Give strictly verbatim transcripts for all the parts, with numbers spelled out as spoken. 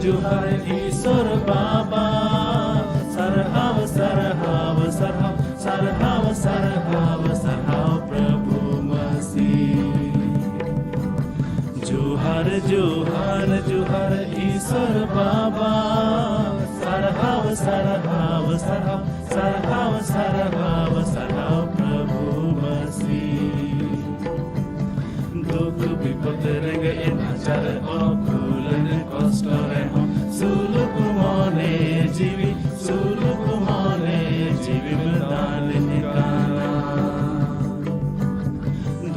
ᱡᱚᱦᱟᱨ ᱤᱥᱚᱨ ᱵᱟᱵᱟ, ᱥᱟᱨᱦᱟᱣ, ᱥᱟᱨᱦᱟᱣ, ᱥᱟᱨᱦᱟᱣ, ᱥᱟᱨᱦᱟᱣ, ᱥᱟᱨᱦᱟᱣ, ᱥᱟᱨᱦᱟᱣ ᱯᱨᱚᱵᱷᱩ ᱢᱟᱥᱤ᱾ ᱡᱚᱦᱟᱨ, ᱡᱚᱦᱟᱨ, ᱡᱚᱦᱟᱨ ᱤᱥᱚᱨ ᱵᱟᱵᱟ, ᱥᱟᱨᱦᱟᱣ, ᱥᱟᱨᱦᱟᱣ, ᱥᱟᱨᱦᱟᱣ, ᱥᱟᱨᱦᱟᱣ, ᱥᱟᱨᱦᱟᱣ, ᱥᱟᱨᱦᱟᱣ ᱯᱨᱚᱵᱷᱩ ᱢᱟᱥᱤ᱾ ᱫᱩᱠ ᱵᱤᱯᱚᱫ ᱨᱮᱸᱜᱮᱡ ᱱᱟᱪᱟᱨ ᱚᱠᱩᱞᱟᱹᱱ ᱠᱚᱥᱴᱚ ᱨᱮᱦᱚᱸ ᱥᱩᱞᱩᱠ ᱢᱚᱱᱮ ᱡᱤᱣᱤ, ᱥᱩᱞᱩᱠ ᱢᱚᱱᱮ ᱡᱤᱣᱤᱢ ᱫᱟᱱᱤᱧ ᱠᱟᱱᱟ᱾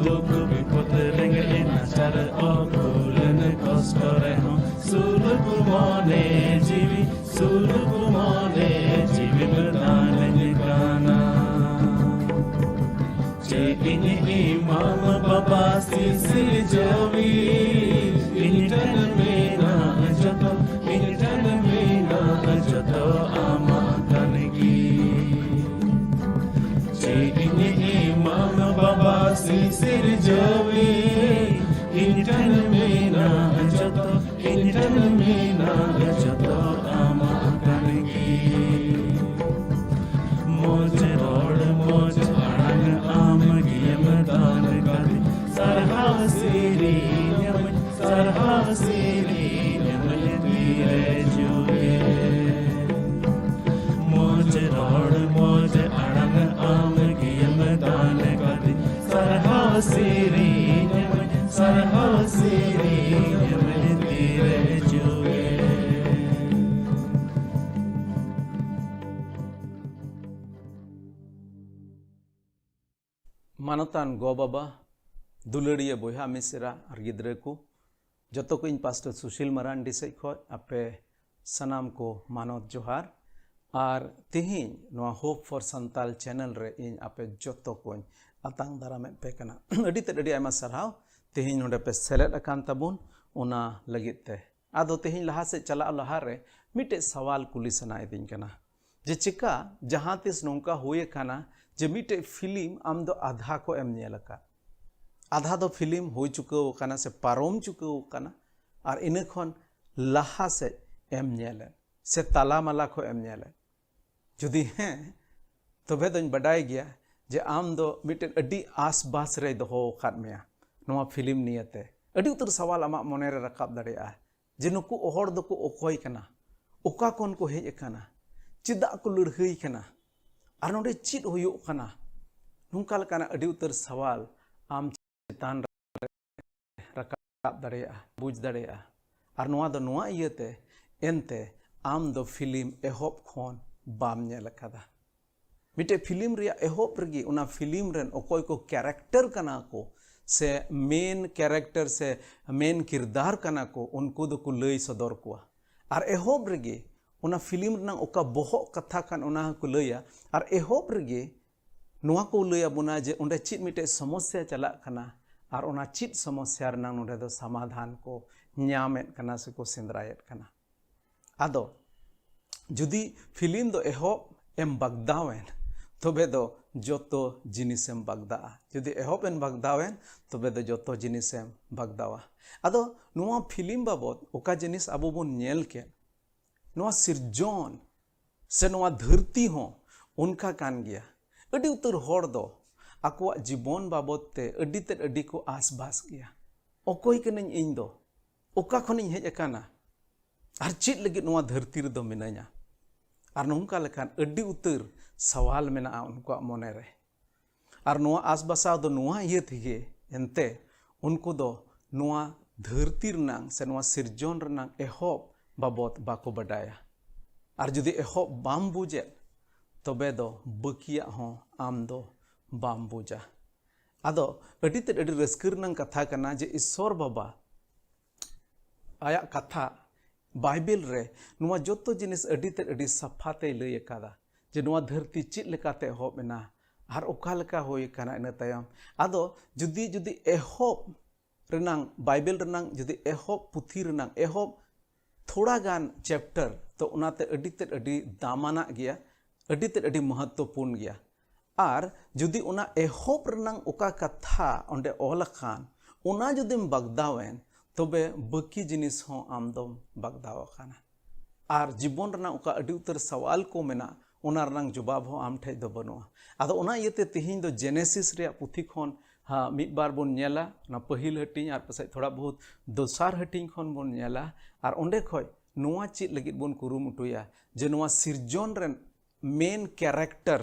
ᱫᱩᱠ ᱵᱤᱯᱚᱫ ᱨᱮᱸᱜᱮᱡ ᱱᱟᱪᱟᱨ ᱚᱠᱩᱞᱟᱹᱱ ᱠᱚᱥᱴᱚ ᱨᱮᱦᱚᱸ ᱥᱩᱞᱩᱠ ᱢᱚᱱᱮ ᱡᱤᱣᱤ, ᱥᱩᱞᱩᱠ ᱢᱚᱱᱮ ᱡᱤᱣᱤᱢ ᱫᱟᱱᱤᱧ ᱠᱟᱱᱟ᱾ ᱪᱮᱫ ᱤᱧ ᱮᱢᱟᱢ ᱵᱟᱵᱟ ᱥᱤᱥᱤᱨ ᱡᱟᱹᱣᱤ, ᱤᱧ ᱴᱷᱮᱱ ᱢᱮᱱᱟᱜ ᱡᱚᱛᱚ, ᱤᱧ ᱴᱷᱮᱱ ᱢᱮᱱᱟᱜ ᱡᱚᱛᱚ ᱟᱢᱟᱜ ᱠᱟᱱ ᱜᱮ᱾ ᱪᱮᱫ ᱤᱧ ᱮᱢᱟᱢ ᱵᱟᱵᱟ ᱥᱤᱥᱤᱨ ᱡᱟᱹᱣᱤ, ᱤᱧ ᱴᱷᱮᱱ ᱢᱮᱱᱟᱜ ᱡᱚᱛᱚ, ᱤᱧ ᱴᱷᱮᱱ ᱢᱮᱱᱟᱜ ᱡᱚᱛᱚ ᱟᱢᱟᱜ ᱠᱟᱱ ᱜᱮ᱾ ᱢᱚᱡᱽ ᱨᱚᱲ, ᱢᱚᱡᱽ ᱟᱲᱟᱝ ᱟᱢ ᱜᱮᱢ ᱫᱟᱱ ᱠᱟᱫᱤᱧ᱾ ᱥᱟᱨᱦᱟᱣ ᱥᱮᱨᱮᱧ ᱟᱢᱟᱹᱧ, ᱥᱟᱨᱦᱟᱣ ᱥᱮᱨᱮᱧ ᱟᱢᱟᱹᱧ ᱛᱤᱨᱮ ᱡᱩᱜᱮ᱾ ᱢᱚᱡᱽ ᱨᱚᱲ, ᱢᱚᱡᱽ ᱟᱲᱟᱝ ᱟᱢ ᱜᱮᱢ ᱫᱟᱱ ᱠᱟᱫᱤᱧ᱾ ᱥᱟᱨᱦᱟᱣ ᱥᱮᱨᱮᱧ ᱟᱢᱟᱹᱧ, ᱥᱟᱨᱦᱟᱣ ᱥᱮᱨᱮᱧ ᱟᱢᱟᱹᱧ ᱛᱤᱨᱮ ᱡᱩᱜᱮ᱾ ᱢᱟᱱᱚᱛᱟᱱ ᱜᱚ ᱵᱟᱵᱟ, ᱫᱩᱞᱟᱹᱲᱤᱭᱟᱹ ᱵᱚᱭᱦᱟ ᱢᱤᱥᱮᱨᱟ ᱟᱨ ᱜᱤᱫᱽᱨᱟᱹ ᱠᱚ, ᱡᱚᱛᱚ ᱠᱚ ᱤᱧ ᱯᱟᱥᱴᱚᱨ ᱥᱩᱥᱤᱞ ᱢᱟᱨᱟᱱᱰᱤ ᱥᱮᱡ ᱠᱷᱚᱡ ᱟᱯᱮ ᱥᱟᱱᱟᱢ ᱠᱚ ᱢᱟᱱᱚᱛ ᱡᱚᱦᱟᱨ᱾ ᱟᱨ ᱛᱤᱦᱤᱧ ᱱᱚᱣᱟ Hope for Santal channel ᱨᱮ ᱤᱧ ᱟᱯᱮ ᱡᱚᱛᱚ ᱠᱚᱧ ᱟᱛᱟᱝ ᱫᱟᱨᱟᱢᱮᱫ ᱯᱮ ᱠᱟᱱᱟ᱾ ᱟᱹᱰᱤ ᱛᱮᱫ ᱟᱹᱰᱤ ᱟᱭᱢᱟ ᱥᱟᱨᱦᱟᱣ ᱛᱤᱦᱤᱧ ᱱᱚᱰᱮ ᱯᱮ ᱥᱮᱞᱮᱫ ᱟᱠᱟᱱ ᱛᱟᱵᱚᱱ, ᱚᱱᱟ ᱞᱟᱹᱜᱤᱫ ᱛᱮ᱾ ᱟᱫᱚ ᱛᱤᱦᱤᱧ ᱞᱟᱦᱟ ᱥᱮᱫ ᱪᱟᱞᱟᱜ ᱞᱟᱦᱟ ᱨᱮ ᱢᱤᱫᱴᱮᱡ ᱥᱟᱣᱟᱞ ᱠᱩᱞᱤ ᱥᱟᱱᱟ ᱤᱫᱤᱧ ᱠᱟᱱᱟ ᱡᱮ ᱪᱮᱠᱟ ᱡᱟᱦᱟᱸ ᱛᱤᱥ ᱱᱚᱝᱠᱟ ᱦᱩᱭ ᱟᱠᱟᱱᱟ ᱡᱮ ᱢᱤᱫᱴᱮᱡ ᱯᱷᱤᱞᱢ ᱟᱢ ᱫᱚ ᱟᱫᱷᱟ ᱠᱚ ᱮᱢ ᱧᱮᱞ ᱟᱠᱟᱫ, ᱟᱫᱷᱟ ᱫᱚ ᱯᱷᱤᱞᱢ ᱦᱩᱭ ᱪᱩᱠᱟᱹᱣ ᱟᱠᱟᱱᱟ ᱥᱮ ᱯᱟᱨᱚᱢ ᱪᱩᱠᱟᱹᱣ ᱟᱠᱟᱱᱟ, ᱟᱨ ᱤᱱᱟᱹ ᱠᱷᱚᱱ ᱞᱟᱦᱟ ᱥᱮᱫ ᱮᱢ ᱧᱮᱞᱮᱫ ᱥᱮ ᱛᱟᱞᱟᱢᱟᱞᱟ ᱠᱷᱚᱱ ᱮᱢ ᱧᱮᱞᱮᱫ? ᱡᱩᱫᱤ ᱦᱮᱸ, ᱛᱚᱵᱮ ᱫᱚᱧ ᱵᱟᱰᱟᱭ ᱜᱮᱭᱟ ᱡᱮ ᱟᱢ ᱫᱚ ᱢᱤᱫᱴᱮᱱ ᱟᱹᱰᱤ ᱟᱥᱵᱟᱥ ᱨᱮᱭ ᱫᱚᱦᱚ ᱟᱠᱟᱫ ᱢᱮᱭᱟ ᱱᱚᱣᱟ ᱯᱷᱤᱞᱢ ᱱᱤᱭᱮᱛᱮ᱾ ᱟᱹᱰᱤ ᱩᱛᱟᱹᱨ ᱥᱟᱣᱟᱞ ᱟᱢᱟᱜ ᱢᱚᱱᱮᱨᱮ ᱨᱟᱠᱟᱵ ᱫᱟᱲᱮᱭᱟᱜᱼᱟ ᱡᱮ ᱱᱩᱠᱩ ᱦᱚᱲ ᱫᱚᱠᱚ ᱚᱠᱚᱭ ᱠᱟᱱᱟ, ᱚᱠᱟ ᱠᱷᱚᱱ ᱠᱚ ᱦᱮᱡ ᱟᱠᱟᱱᱟ, ᱪᱮᱫᱟᱜ ᱠᱚ ᱞᱟᱹᱲᱦᱟᱹᱭ ᱠᱟᱱᱟ, ᱟᱨ ᱱᱚᱰᱮ ᱪᱮᱫ ᱦᱩᱭᱩᱜ ᱠᱟᱱᱟ᱾ ᱱᱚᱝᱠᱟ ᱞᱮᱠᱟᱱᱟᱜ ᱟᱹᱰᱤ ᱩᱛᱟᱹᱨ ᱥᱟᱣᱟᱞ ᱟᱢ ᱪᱮᱛᱟᱱ ᱨᱮ ᱨᱟᱠᱟᱵ ᱫᱟᱲᱮᱭᱟᱜᱼᱟ, ᱵᱩᱡᱽ ᱫᱟᱲᱮᱭᱟᱜᱼᱟ᱾ ᱟᱨ ᱱᱚᱣᱟ ᱫᱚ ᱱᱚᱣᱟ ᱤᱭᱟᱹᱛᱮ, ᱮᱱᱛᱮ ᱟᱢ ᱫᱚ ᱯᱷᱤᱞᱢ ᱮᱦᱚᱵ ᱠᱷᱚᱱ ᱵᱟᱢ ᱧᱮᱞ ᱟᱠᱟᱫᱟ᱾ ᱢᱤᱫᱴᱮᱡ ᱯᱷᱤᱞᱢ ᱨᱮᱭᱟᱜ ᱮᱦᱚᱵ ᱨᱮᱜᱮ ᱚᱱᱟ ᱯᱷᱤᱞᱢ ᱨᱮᱱ ᱚᱠᱚᱭ ᱠᱚ ᱠᱮᱨᱮᱠᱴᱟᱨ ᱠᱟᱱᱟ ᱠᱚ ᱥᱮ ᱢᱮᱱ ᱠᱮᱨᱮᱠᱴᱟᱨ ᱥᱮ ᱢᱮᱱ ᱠᱤᱨᱫᱟᱨ ᱠᱟᱱᱟ ᱠᱚ, ᱩᱱᱠᱩ ᱫᱚᱠᱚ ᱞᱟᱹᱭ ᱥᱚᱫᱚᱨ ᱠᱚᱣᱟ᱾ ᱟᱨ ᱮᱦᱚᱵ ᱨᱮᱜᱮ ᱚᱱᱟ ᱯᱷᱤᱞᱢ ᱨᱮᱱᱟᱜ ᱚᱠᱟ ᱵᱚᱦᱚᱜ ᱠᱟᱛᱷᱟ ᱠᱟᱱ ᱚᱱᱟ ᱦᱚᱸᱠᱚ ᱞᱟᱹᱭᱟ᱾ ᱟᱨ ᱮᱦᱚᱵ ᱨᱮᱜᱮ ᱱᱚᱣᱟ ᱠᱚ ᱞᱟᱹᱭ ᱟᱵᱚᱱᱟ ᱡᱮ ᱚᱸᱰᱮ ᱪᱮᱫ ᱢᱤᱫᱴᱮᱡ ᱥᱚᱢᱚᱥᱥᱟ ᱪᱟᱞᱟᱜ ᱠᱟᱱᱟ ᱟᱨ ᱚᱱᱟ ᱪᱮᱫ ᱥᱚᱢᱚᱥᱥᱟ ᱨᱮᱱᱟᱜ ᱱᱚᱰᱮ ᱫᱚ ᱥᱚᱢᱟᱫᱷᱟᱱ ᱠᱚ ᱧᱟᱢᱮᱫ ᱠᱟᱱᱟ ᱥᱮᱠᱚ ᱥᱮᱸᱫᱽᱨᱟᱭᱮᱫ ᱠᱟᱱᱟ᱾ ᱟᱫᱚ ᱡᱩᱫᱤ ᱯᱷᱤᱞᱢ ᱫᱚ ᱮᱦᱚᱵ ᱮᱢ ᱵᱟᱜᱫᱟᱣᱮᱱ, ᱛᱚᱵᱮ ᱫᱚ ᱡᱚᱛᱚ ᱡᱤᱱᱤᱥᱮᱢ ᱵᱟᱜᱫᱟᱜᱼᱟ᱾ ᱡᱩᱫᱤ ᱮᱦᱚᱵ ᱮᱢ ᱵᱟᱜᱫᱟᱣᱮᱱ, ᱛᱚᱵᱮ ᱫᱚ ᱡᱚᱛᱚ ᱡᱤᱱᱤᱥᱮᱢ ᱵᱟᱜᱫᱟᱣᱟ᱾ ᱟᱫᱚ ᱱᱚᱣᱟ ᱯᱷᱤᱞᱢ ᱵᱟᱵᱚᱫ ᱚᱠᱟ ᱡᱤᱱᱤᱥ ᱟᱵᱚ ᱵᱚᱱ ᱧᱮᱞ ᱠᱮᱫ, ᱱᱚᱣᱟ ᱥᱤᱨᱡᱚᱱ ᱥᱮ ᱱᱚᱣᱟ ᱫᱷᱟᱹᱨᱛᱤ ᱦᱚᱸ ᱚᱱᱠᱟ ᱠᱟᱱ ᱜᱮᱭᱟ᱾ ᱟᱹᱰᱤ ᱩᱛᱟᱹᱨ ᱦᱚᱲ ᱫᱚ ᱟᱠᱚᱣᱟᱜ ᱡᱤᱵᱚᱱ ᱵᱟᱵᱚᱫ ᱛᱮ ᱟᱹᱰᱤ ᱛᱮᱫ ᱟᱹᱰᱤ ᱠᱚ ᱟᱥᱵᱟᱥ ᱜᱮᱭᱟ᱾ ᱚᱠᱚᱭ ᱠᱟᱹᱱᱟᱹᱧ ᱤᱧ ᱫᱚ? ᱚᱠᱟ ᱠᱷᱚᱱᱤᱧ ᱦᱮᱡ ᱟᱠᱟᱱᱟ? ᱟᱨ ᱪᱮᱫ ᱞᱟᱹᱜᱤᱫ ᱱᱚᱣᱟ ᱫᱷᱟᱹᱨᱛᱤ ᱨᱮᱫᱚ ᱢᱤᱱᱟᱹᱧᱟ? ᱟᱨ ᱱᱚᱝᱠᱟ ᱞᱮᱠᱟᱱ ᱟᱹᱰᱤ ᱩᱛᱟᱹᱨ ᱥᱟᱣᱟᱞ ᱢᱮᱱᱟᱜᱼᱟ ᱩᱱᱠᱩᱣᱟᱜ ᱢᱚᱱᱮ ᱨᱮ᱾ ᱟᱨ ᱱᱚᱣᱟ ᱟᱥᱵᱟᱥᱟᱣ ᱫᱚ ᱱᱚᱣᱟ ᱤᱭᱟᱹ ᱛᱮᱜᱮ, ᱮᱱᱛᱮ ᱩᱱᱠᱩ ᱫᱚ ᱱᱚᱣᱟ ᱫᱷᱟᱹᱨᱛᱤ ᱨᱮᱱᱟᱝ ᱥᱮ ᱱᱚᱣᱟ ᱥᱤᱨᱡᱚᱱ ᱨᱮᱱᱟᱝ ᱮᱦᱚᱵ ᱵᱟᱵᱚᱫ ᱵᱟᱠᱚ ᱵᱟᱰᱟᱭᱟ᱾ ᱟᱨ ᱡᱩᱫᱤ ᱮᱦᱚᱵ ᱵᱟᱢ ᱵᱩᱡᱮᱫ, ᱛᱚᱵᱮ ᱫᱚ ᱵᱟᱹᱠᱤᱭᱟᱜ ᱦᱚᱸ ᱟᱢ ᱫᱚ ᱵᱟᱢ ᱵᱩᱡᱟ᱾ ᱟᱫᱚ ᱟᱹᱰᱤ ᱛᱮᱫ ᱟᱹᱰᱤ ᱨᱟᱹᱥᱠᱟᱹ ᱨᱮᱱᱟᱝ ᱠᱟᱛᱷᱟ ᱠᱟᱱᱟ ᱡᱮ ᱤᱥᱥᱚᱨ ᱵᱟᱵᱟ ᱟᱭᱟᱜ ᱠᱟᱛᱷᱟ ᱵᱟᱭᱵᱮᱞ ᱨᱮ ᱱᱚᱣᱟ ᱡᱚᱛᱚ ᱡᱤᱱᱤᱥ ᱟᱹᱰᱤ ᱛᱮᱫ ᱟᱹᱰᱤ ᱥᱟᱯᱷᱟ ᱛᱮᱭ ᱞᱟᱹᱭ ᱟᱠᱟᱫᱟ, ᱡᱮ ᱱᱚᱣᱟ ᱫᱷᱟᱹᱨᱛᱤ ᱪᱮᱫ ᱞᱮᱠᱟᱛᱮ ᱮᱦᱚᱵ ᱮᱱᱟ ᱟᱨ ᱚᱠᱟ ᱞᱮᱠᱟ ᱦᱩᱭ ᱟᱠᱟᱱᱟ ᱤᱱᱟᱹ ᱛᱟᱭᱚᱢ᱾ ᱟᱫᱚ ᱡᱩᱫᱤ, ᱡᱩᱫᱤ ᱮᱦᱚᱵ ᱨᱮᱱᱟᱝ, ᱵᱟᱭᱵᱮᱞ ᱨᱮᱱᱟᱝ ᱡᱩᱫᱤ ᱮᱦᱚᱵ ᱯᱩᱛᱷᱤ ᱨᱮᱱᱟᱝ ᱮᱦᱚᱵ ᱛᱷᱚᱲᱟ ᱜᱟᱱ ᱪᱮᱯᱴᱟᱨ, ᱛᱚ ᱚᱱᱟᱛᱮ ᱟᱹᱰᱤ ᱛᱮᱫ ᱟᱹᱰᱤ ᱫᱟᱢᱟᱱᱟᱜ ᱜᱮᱭᱟ, ᱟᱹᱰᱤ ᱛᱮᱫ ᱟᱹᱰᱤ ᱢᱚᱦᱚᱛᱛᱚᱯᱩᱨᱱ ᱜᱮᱭᱟ᱾ ᱟᱨ ᱡᱩᱫᱤ ᱚᱱᱟ ᱮᱦᱚᱵ ᱨᱮᱱᱟᱝ ᱚᱠᱟ ᱠᱟᱛᱷᱟ ᱚᱸᱰᱮ ᱚᱞ ᱟᱠᱟᱱ, ᱚᱱᱟ ᱡᱩᱫᱤᱢ ᱵᱟᱜᱫᱟᱣᱮᱱ, ᱛᱚᱵᱮ ᱵᱟᱹᱠᱤ ᱡᱤᱱᱤᱥ ᱦᱚᱸ ᱟᱢ ᱫᱚᱢ ᱵᱟᱜᱫᱟᱣ ᱟᱠᱟᱱᱟ᱾ ᱟᱨ ᱡᱤᱵᱚᱱ ᱨᱮᱱᱟᱜ ᱚᱠᱟ ᱟᱹᱰᱤ ᱩᱛᱟᱹᱨ ᱥᱟᱣᱟᱞ ᱠᱚ ᱢᱮᱱᱟᱜ, ᱚᱱᱟ ᱨᱮᱱᱟᱜ ᱡᱚᱵᱟᱵ ᱦᱚᱸ ᱟᱢ ᱴᱷᱮᱡ ᱫᱚ ᱵᱟᱹᱱᱩᱜᱼᱟ᱾ ᱟᱫᱚ ᱚᱱᱟ ᱤᱭᱟᱹᱛᱮ ᱛᱮᱦᱮᱧ ᱫᱚ ᱡᱮᱱᱮᱥᱤᱥ ᱨᱮᱭᱟᱜ ᱯᱩᱛᱷᱤ ᱠᱷᱚᱱ, ᱦᱟ, ᱢᱤᱫ ᱵᱟᱨ ᱵᱚᱱ ᱧᱮᱞᱟ, ᱚᱱᱟ ᱯᱟᱹᱦᱤᱞ ᱦᱟᱹᱴᱤᱧ ᱟᱨ ᱯᱟᱥᱮᱡ ᱛᱷᱚᱲᱟ ᱵᱚᱦᱩᱛ ᱫᱚᱥᱟᱨ ᱦᱟᱹᱴᱤᱧ ᱠᱷᱚᱱ ᱵᱚᱱ ᱧᱮᱞᱟ᱾ ᱟᱨ ᱚᱸᱰᱮ ᱠᱷᱚᱡ ᱱᱚᱣᱟ ᱪᱮᱫ ᱞᱟᱹᱜᱤᱫ ᱵᱚᱱ ᱠᱩᱨᱩᱢᱩᱴᱩᱭᱟ ᱡᱮ ᱱᱚᱣᱟ ᱥᱤᱨᱡᱚᱱ ᱨᱮᱱ ᱢᱮᱱ ᱠᱮᱨᱮᱠᱴᱟᱨ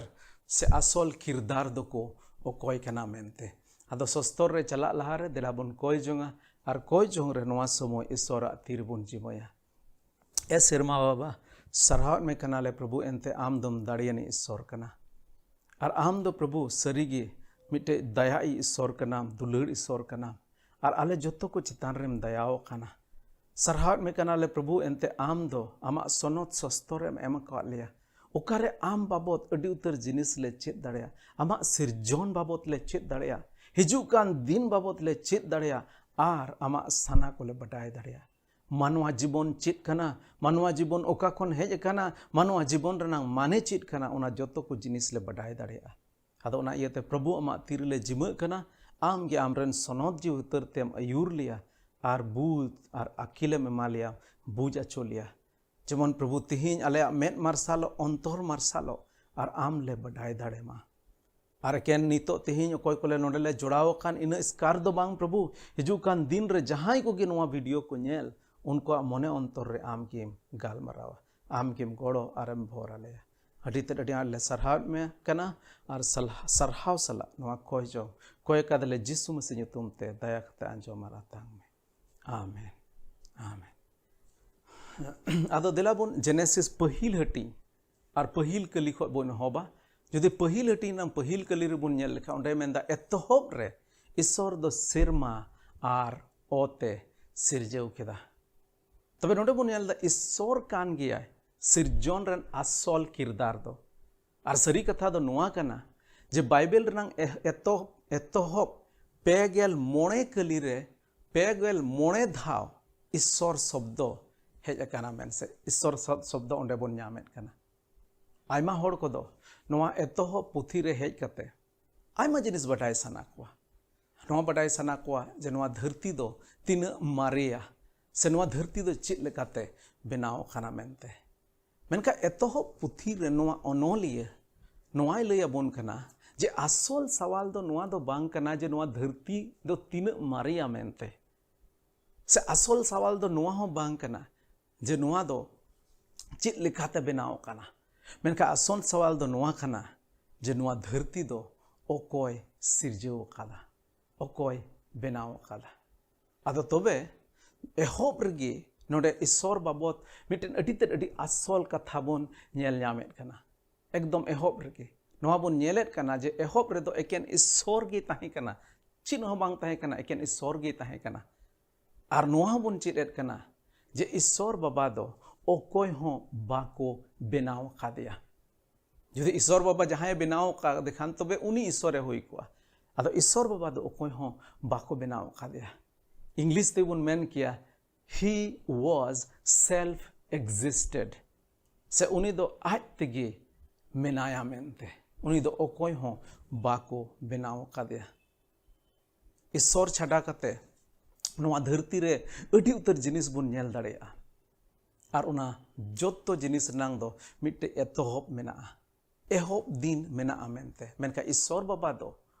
ᱥᱮ ᱟᱥᱚᱞ ᱠᱤᱨᱫᱟᱨ ᱫᱚᱠᱚ ᱚᱠᱚᱭ ᱠᱟᱱᱟ ᱢᱮᱱᱛᱮ᱾ ᱟᱫᱚ ᱥᱚᱥᱛᱚᱨ ᱨᱮ ᱪᱟᱞᱟᱜ ᱞᱟᱦᱟᱨᱮ ᱫᱮᱞᱟ ᱵᱚᱱ ᱠᱚᱭ ᱡᱚᱝᱟ, ᱟᱨ ᱠᱚᱭ ᱡᱚᱝ ᱨᱮ ᱱᱚᱣᱟ ᱥᱚᱢᱚᱭ ᱤᱥᱚᱨᱟᱜ ᱛᱤ ᱨᱮᱵᱚᱱ ᱡᱤᱢᱟᱹᱭᱟ᱾ ᱮ ᱥᱮᱨᱢᱟ ᱵᱟᱵᱟ, ᱥᱟᱨᱦᱟᱣᱮᱫ ᱢᱮ ᱠᱟᱱᱟᱞᱮ ᱯᱨᱚᱵᱷᱩ, ᱮᱱᱛᱮ ᱟᱢ ᱫᱚᱢ ᱫᱟᱲᱮᱭᱟᱱᱤᱡ ᱤᱥᱚᱨ ᱠᱟᱱᱟ᱾ ᱟᱨ ᱟᱢ ᱫᱚ ᱯᱨᱚᱵᱷᱩ ᱥᱟᱹᱨᱤᱜᱮ ᱢᱤᱫᱴᱮᱡ ᱫᱟᱭᱟ ᱤᱥᱚᱨ ᱠᱟᱱᱟᱢ, ᱫᱩᱞᱟᱹᱲ ᱤᱥᱚᱨ ᱠᱟᱱᱟᱢ, ᱟᱨ ᱟᱞᱮ ᱡᱚᱛᱚ ᱠᱚ ᱪᱮᱛᱟᱱ ᱨᱮᱢ ᱫᱟᱭᱟᱣ ᱟᱠᱟᱱᱟ᱾ ᱥᱟᱨᱦᱟᱣᱮᱫ ᱢᱮ ᱠᱟᱱᱟᱞᱮ ᱯᱨᱚᱵᱷᱩ, ᱮᱱᱛᱮ ᱟᱢ ᱫᱚ ᱟᱢᱟᱜ ᱥᱚᱱᱚᱛ ᱥᱚᱥᱛᱚᱨ ᱮᱢ ᱮᱢ ᱟᱠᱟᱫ ᱞᱮᱭᱟ, ᱚᱠᱟᱨᱮ ᱟᱢ ᱵᱟᱵᱚᱛ ᱟᱹᱰᱤ ᱩᱛᱟᱹᱨ ᱡᱤᱱᱤᱥ ᱞᱮ ᱪᱮᱫ ᱫᱟᱲᱮᱭᱟᱜᱼᱟ, ᱟᱢᱟᱜ ᱥᱤᱨᱡᱚᱱ ᱵᱟᱵᱚᱛ ᱞᱮ ᱪᱮᱫ ᱫᱟᱲᱮᱭᱟᱜᱼᱟ, ᱦᱤᱡᱩᱜ ᱠᱟᱱ ᱫᱤᱱ ᱵᱟᱵᱚᱛ ᱞᱮ ᱪᱮᱫ ᱫᱟᱲᱮᱭᱟᱜᱼᱟ, ᱟᱨ ᱟᱢᱟᱜ ᱥᱟᱱᱟ ᱠᱚᱞᱮ ᱵᱟᱰᱟᱭ ᱫᱟᱲᱮᱭᱟᱜᱼᱟ᱾ ᱢᱟᱱᱣᱟ ᱡᱤᱵᱚᱱ ᱪᱮᱫ ᱠᱟᱱᱟ, ᱢᱟᱱᱣᱟ ᱡᱤᱵᱚᱱ ᱚᱠᱟ ᱠᱷᱚᱱ ᱦᱮᱡ ᱟᱠᱟᱱᱟ, ᱢᱟᱱᱣᱟ ᱡᱤᱵᱚᱱ ᱨᱮᱱᱟᱜ ᱢᱟᱱᱮ ᱪᱮᱫ ᱠᱟᱱᱟ, ᱚᱱᱟ ᱡᱚᱛᱚ ᱠᱚ ᱡᱤᱱᱤᱥ ᱞᱮ ᱵᱟᱰᱟᱭ ᱫᱟᱲᱮᱭᱟᱜᱼᱟ᱾ ᱟᱫᱚ ᱚᱱᱟ ᱤᱭᱟᱹᱛᱮ ᱯᱨᱚᱵᱷᱩ ᱟᱢᱟᱜ ᱛᱤ ᱨᱮᱞᱮ ᱡᱤᱢᱟᱹᱜ ᱠᱟᱱᱟ, ᱟᱢ ᱜᱮ ᱟᱢᱨᱮᱱ ᱥᱚᱱᱚᱛ ᱡᱤᱣᱤ ᱩᱛᱟᱹᱨ ᱛᱮᱢ ᱟᱹᱭᱩᱨ ᱞᱮᱭᱟ ᱟᱨ ᱵᱩᱡᱽ ᱟᱨ ᱟᱹᱠᱤᱞᱮᱢ ᱮᱢᱟ ᱞᱮᱭᱟ, ᱵᱩᱡᱽ ᱟᱪᱚ ᱞᱮᱭᱟ᱾ ᱡᱮᱢᱚᱱ ᱯᱨᱚᱵᱷᱩ ᱛᱤᱦᱤᱧ ᱟᱞᱮᱭᱟᱜ ᱢᱮᱫ ᱢᱟᱨᱥᱟᱞᱚᱜ, ᱚᱱᱛᱚᱨ ᱢᱟᱨᱥᱟᱞᱚᱜ ᱟᱨ ᱟᱢ ᱞᱮ ᱵᱟᱰᱟᱭ ᱫᱟᱲᱮ ᱢᱟ᱾ ᱟᱨ ᱮᱠᱮᱱ ᱱᱤᱛᱚᱜ ᱛᱤᱦᱤᱧ ᱚᱠᱚᱭ ᱠᱚᱞᱮ ᱱᱚᱰᱮ ᱞᱮ ᱡᱚᱲᱟᱣ ᱟᱠᱟᱱ ᱤᱱᱟᱹ ᱮᱥᱠᱟᱨ ᱫᱚ ᱵᱟᱝ ᱯᱨᱚᱵᱷᱩ, ᱦᱤᱡᱩᱜ ᱠᱟᱱ ᱫᱤᱱ ᱨᱮ ᱡᱟᱦᱟᱸᱭ ᱠᱚᱜᱮ ᱱᱚᱣᱟ ᱵᱷᱤᱰᱤᱭᱳ ᱠᱚ ᱧᱮᱞ, ᱩᱱᱠᱩᱣᱟᱜ ᱢᱚᱱᱮ ᱚᱱᱛᱚᱨ ᱨᱮ ᱟᱢ ᱜᱮᱢ ᱜᱟᱞᱢᱟᱨᱟᱣᱟ, ᱟᱢ ᱜᱮᱢ ᱜᱚᱲᱚ ᱟᱨᱮᱢ ᱵᱷᱚᱨ ᱟᱞᱮᱭᱟ᱾ ᱟᱹᱰᱤ ᱛᱮᱫ ᱟᱹᱰᱤ ᱟᱸᱴ ᱞᱮ ᱥᱟᱨᱦᱟᱣᱮᱫ ᱢᱮ ᱠᱟᱱᱟ ᱟᱨ ᱥᱟᱞᱦᱟ-, ᱥᱟᱨᱦᱟᱣ ᱥᱟᱞᱟᱜ ᱱᱚᱣᱟ ᱠᱚᱭ ᱡᱚᱝ, ᱠᱚᱭ ᱠᱟᱫᱟᱞᱮ ᱡᱤᱥᱩ ᱢᱟᱹᱥᱤ ᱧᱩᱛᱩᱢ ᱛᱮ, ᱫᱟᱭᱟ ᱠᱟᱛᱮ ᱟᱸᱡᱚᱢ ᱟᱨ ᱟᱛᱟᱝ ᱢᱮ᱾ ᱟᱢᱮᱱ, ᱟᱢᱮᱱ᱾ ᱟᱫᱚ ᱫᱮᱞᱟ ᱵᱚᱱ ᱡᱮᱱᱮᱥᱤᱥ ᱯᱟᱹᱦᱤᱞ ᱦᱟᱹᱴᱤᱧ ᱟᱨ ᱯᱟᱹᱦᱤᱞ ᱠᱟᱹᱞᱤ ᱠᱷᱚᱱ ᱵᱚᱱ ᱮᱦᱚᱵᱟ᱾ ᱡᱩᱫᱤ ᱯᱟᱹᱦᱤᱞ ᱦᱟᱹᱴᱤᱧ ᱨᱮᱱᱟᱜ ᱯᱟᱹᱦᱤᱞ ᱠᱟᱹᱞᱤ ᱨᱮᱵᱚᱱ ᱧᱮᱞ ᱞᱮᱠᱷᱟᱱ, ᱚᱸᱰᱮ ᱢᱮᱱᱫᱟ, "ᱮᱛᱚᱦᱚᱵ ᱨᱮ ᱤᱥᱚᱨ ᱫᱚ ᱥᱮᱨᱢᱟ ᱟᱨ ᱚᱛᱮ ᱥᱤᱨᱡᱟᱹᱣ ᱠᱮᱫᱟ᱾" ᱛᱚᱵᱮ ᱱᱚᱰᱮ ᱵᱚᱱ ᱧᱮᱞ ᱮᱫᱟ, ᱤᱥᱚᱨ ᱠᱟᱱ ᱜᱮᱭᱟᱭ ᱥᱤᱨᱡᱚᱱ ᱨᱮᱱ ᱟᱥᱚᱞ ᱠᱤᱨᱫᱟᱨ ᱫᱚ᱾ ᱟᱨ ᱥᱟᱹᱨᱤ ᱠᱟᱛᱷᱟ ᱫᱚ ᱱᱚᱣᱟ ᱠᱟᱱᱟ ᱡᱮ ᱵᱟᱭᱵᱮᱞ ᱨᱮᱱᱟᱝ ᱮᱦ-, ᱮᱛᱚᱦᱚᱵ, ᱮᱛᱚᱦᱚᱵ ᱯᱮ ᱜᱮᱞ ᱢᱚᱬᱮ ᱠᱟᱹᱞᱤ ᱨᱮ ᱯᱮ ᱜᱮᱞ ᱢᱚᱬᱮ ᱫᱷᱟᱣ ᱤᱥᱚᱨ ᱥᱚᱵᱫᱚ ᱦᱮᱡ ᱟᱠᱟᱱᱟ ᱢᱮᱱ ᱥᱮ ᱤᱥᱚᱨ ᱥᱚ-, ᱥᱚᱵᱫᱚ ᱚᱸᱰᱮ ᱵᱚᱱ ᱧᱟᱢᱮᱫ ᱠᱟᱱᱟ᱾ ᱟᱭᱢᱟ ᱦᱚᱲ ᱠᱚᱫᱚ ᱱᱚᱣᱟ ᱮᱛᱚᱦᱚᱵ ᱯᱩᱛᱷᱤ ᱨᱮ ᱦᱮᱡ ᱠᱟᱛᱮ ᱟᱭᱢᱟ ᱡᱤᱱᱤᱥ ᱵᱟᱰᱟᱭ ᱥᱟᱱᱟ ᱠᱚᱣᱟ᱾ ᱱᱚᱣᱟ ᱵᱟᱰᱟᱭ ᱥᱟᱱᱟ ᱠᱚᱣᱟ ᱡᱮ ᱱᱚᱣᱟ ᱫᱷᱟᱹᱨᱛᱤ ᱫᱚ ᱛᱤᱱᱟᱹᱜ ᱢᱟᱨᱮᱭᱟ, ᱥᱮ ᱱᱚᱣᱟ ᱫᱷᱟᱹᱨᱛᱤ ᱫᱚ ᱪᱮᱫ ᱞᱮᱠᱟᱛᱮ ᱵᱮᱱᱟᱣ ᱟᱠᱟᱱᱟ ᱢᱮᱱᱛᱮ᱾ ᱢᱮᱱᱠᱷᱟᱱ ᱮᱛᱚᱦᱚᱵ ᱯᱩᱛᱷᱤ ᱨᱮ ᱱᱚᱣᱟ ᱚᱱᱚᱞᱤᱭᱟᱹ ᱱᱚᱣᱟᱭ ᱞᱟᱹᱭ ᱟᱵᱚᱱ ᱠᱟᱱᱟ ᱡᱮ ᱟᱥᱚᱞ ᱥᱟᱣᱟᱞ ᱫᱚ ᱱᱚᱣᱟ ᱫᱚ ᱵᱟᱝ ᱠᱟᱱᱟ ᱡᱮ ᱱᱚᱣᱟ ᱫᱷᱟᱹᱨᱛᱤ ᱫᱚ ᱛᱤᱱᱟᱹᱜ ᱢᱟᱨᱮᱭᱟ ᱢᱮᱱᱛᱮ, ᱥᱮ ᱟᱥᱚᱞ ᱥᱟᱣᱟᱞ ᱫᱚ ᱱᱚᱣᱟ ᱦᱚᱸ ᱵᱟᱝ ᱠᱟᱱᱟ ᱡᱮ ᱱᱚᱣᱟ ᱫᱚ ᱪᱮᱫ ᱞᱮᱠᱟᱛᱮ ᱵᱮᱱᱟᱣ ᱟᱠᱟᱱᱟ᱾ ᱢᱮᱱᱠᱷᱟᱱ ᱟᱥᱚᱞ ᱥᱟᱣᱟᱞ ᱫᱚ ᱱᱚᱣᱟ ᱠᱟᱱᱟ ᱡᱮ ᱱᱚᱣᱟ ᱫᱷᱟᱹᱨᱛᱤ ᱫᱚ ᱚᱠᱚᱭ ᱥᱤᱨᱡᱟᱹᱣ ᱟᱠᱟᱫᱟ, ᱚᱠᱚᱭ ᱵᱮᱱᱟᱣ ᱟᱠᱟᱫᱟ᱾ ᱟᱫᱚ ᱛᱚᱵᱮ ᱮᱦᱚᱵ ᱨᱮᱜᱮ ᱱᱚᱰᱮ ᱤᱥᱥᱚᱨ ᱵᱟᱵᱚᱛ ᱢᱤᱫᱴᱮᱱ ᱟᱹᱰᱤ ᱛᱮᱫ ᱟᱹᱰᱤ ᱟᱥᱚᱞ ᱠᱟᱛᱷᱟ ᱵᱚᱱ ᱧᱮᱞ ᱧᱟᱢᱮᱫ ᱠᱟᱱᱟ᱾ ᱮᱠᱫᱚᱢ ᱮᱦᱚᱵ ᱨᱮᱜᱮ ᱱᱚᱣᱟ ᱵᱚᱱ ᱧᱮᱞᱮᱫ ᱠᱟᱱᱟ ᱡᱮ ᱮᱦᱚᱵ ᱨᱮᱫᱚ ᱮᱠᱮᱱ ᱤᱥᱥᱚᱨ ᱜᱮ ᱛᱟᱦᱮᱸ ᱠᱟᱱᱟ, ᱪᱮᱫ ᱦᱚᱸ ᱵᱟᱝ ᱛᱟᱦᱮᱸ ᱠᱟᱱᱟ, ᱮᱠᱮᱱ ᱤᱥᱥᱚᱨ ᱜᱮ ᱛᱟᱦᱮᱸ ᱠᱟᱱᱟ᱾ ᱟᱨ ᱱᱚᱣᱟ ᱦᱚᱸᱵᱚᱱ ᱪᱮᱫ ᱮᱫ ᱠᱟᱱᱟ ᱡᱮ ᱤᱥᱥᱚᱨ ᱵᱟᱵᱟ ᱫᱚ ᱚᱠᱚᱭ ᱦᱚᱸ ᱵᱟᱠᱚ ᱵᱮᱱᱟᱣ ᱟᱠᱟᱫᱮᱭᱟ᱾ ᱡᱩᱫᱤ ᱤᱥᱥᱚᱨ ᱵᱟᱵᱟ ᱡᱟᱦᱟᱸᱭᱮ ᱵᱮᱱᱟᱣ ᱟᱠᱟᱫᱮ ᱠᱷᱟᱱ, ᱛᱚᱵᱮ ᱩᱱᱤ ᱤᱥᱥᱚᱨᱮ ᱦᱩᱭ ᱠᱚᱜᱼᱟ᱾ ᱟᱫᱚ ᱤᱥᱥᱚᱨ ᱵᱟᱵᱟ ᱫᱚ ᱚᱠᱚᱭ ᱦᱚᱸ ᱵᱟᱠᱚ ᱵᱮᱱᱟᱣ ᱟᱠᱟᱫᱮᱭᱟ᱾ ᱤᱝᱞᱤᱥ ᱛᱮᱵᱚᱱ ᱢᱮᱱ ᱠᱮᱭᱟ, he was self existed, ᱥᱮ ᱩᱱᱤ ᱫᱚ ᱟᱡ ᱛᱮᱜᱮ ᱢᱮᱱᱟᱭᱟ ᱢᱮᱱᱛᱮ᱾ ᱩᱱᱤ ᱫᱚ ᱚᱠᱚᱭ ᱦᱚᱸ ᱵᱟᱠᱚ ᱵᱮᱱᱟᱣ ᱟᱠᱟᱫᱮᱭᱟ᱾ ᱤᱥᱥᱚᱨ ᱪᱷᱟᱰᱟ ᱠᱟᱛᱮ ᱱᱚᱣᱟ ᱫᱷᱟᱹᱨᱛᱤ ᱨᱮ ᱟᱹᱰᱤ ᱩᱛᱟᱹᱨ ᱡᱤᱱᱤᱥ ᱵᱚᱱ ᱧᱮᱞ ᱫᱟᱲᱮᱭᱟᱜᱼᱟ, ᱟᱨ ᱚᱱᱟ ᱡᱚᱛᱚ ᱡᱤᱱᱤᱥ ᱨᱮᱱᱟᱝ ᱫᱚ ᱢᱤᱫᱴᱮᱡ ᱮᱛᱚᱦᱚᱵ ᱢᱮᱱᱟᱜᱼᱟ, ᱮᱦᱚᱵ ᱫᱤᱱ ᱢᱮᱱᱟᱜᱼᱟ ᱢᱮᱱᱛᱮ᱾ ᱢᱮᱱᱠᱷᱟᱱ ᱤᱥᱥᱚᱨ ᱵᱟᱵᱟ ᱫᱚ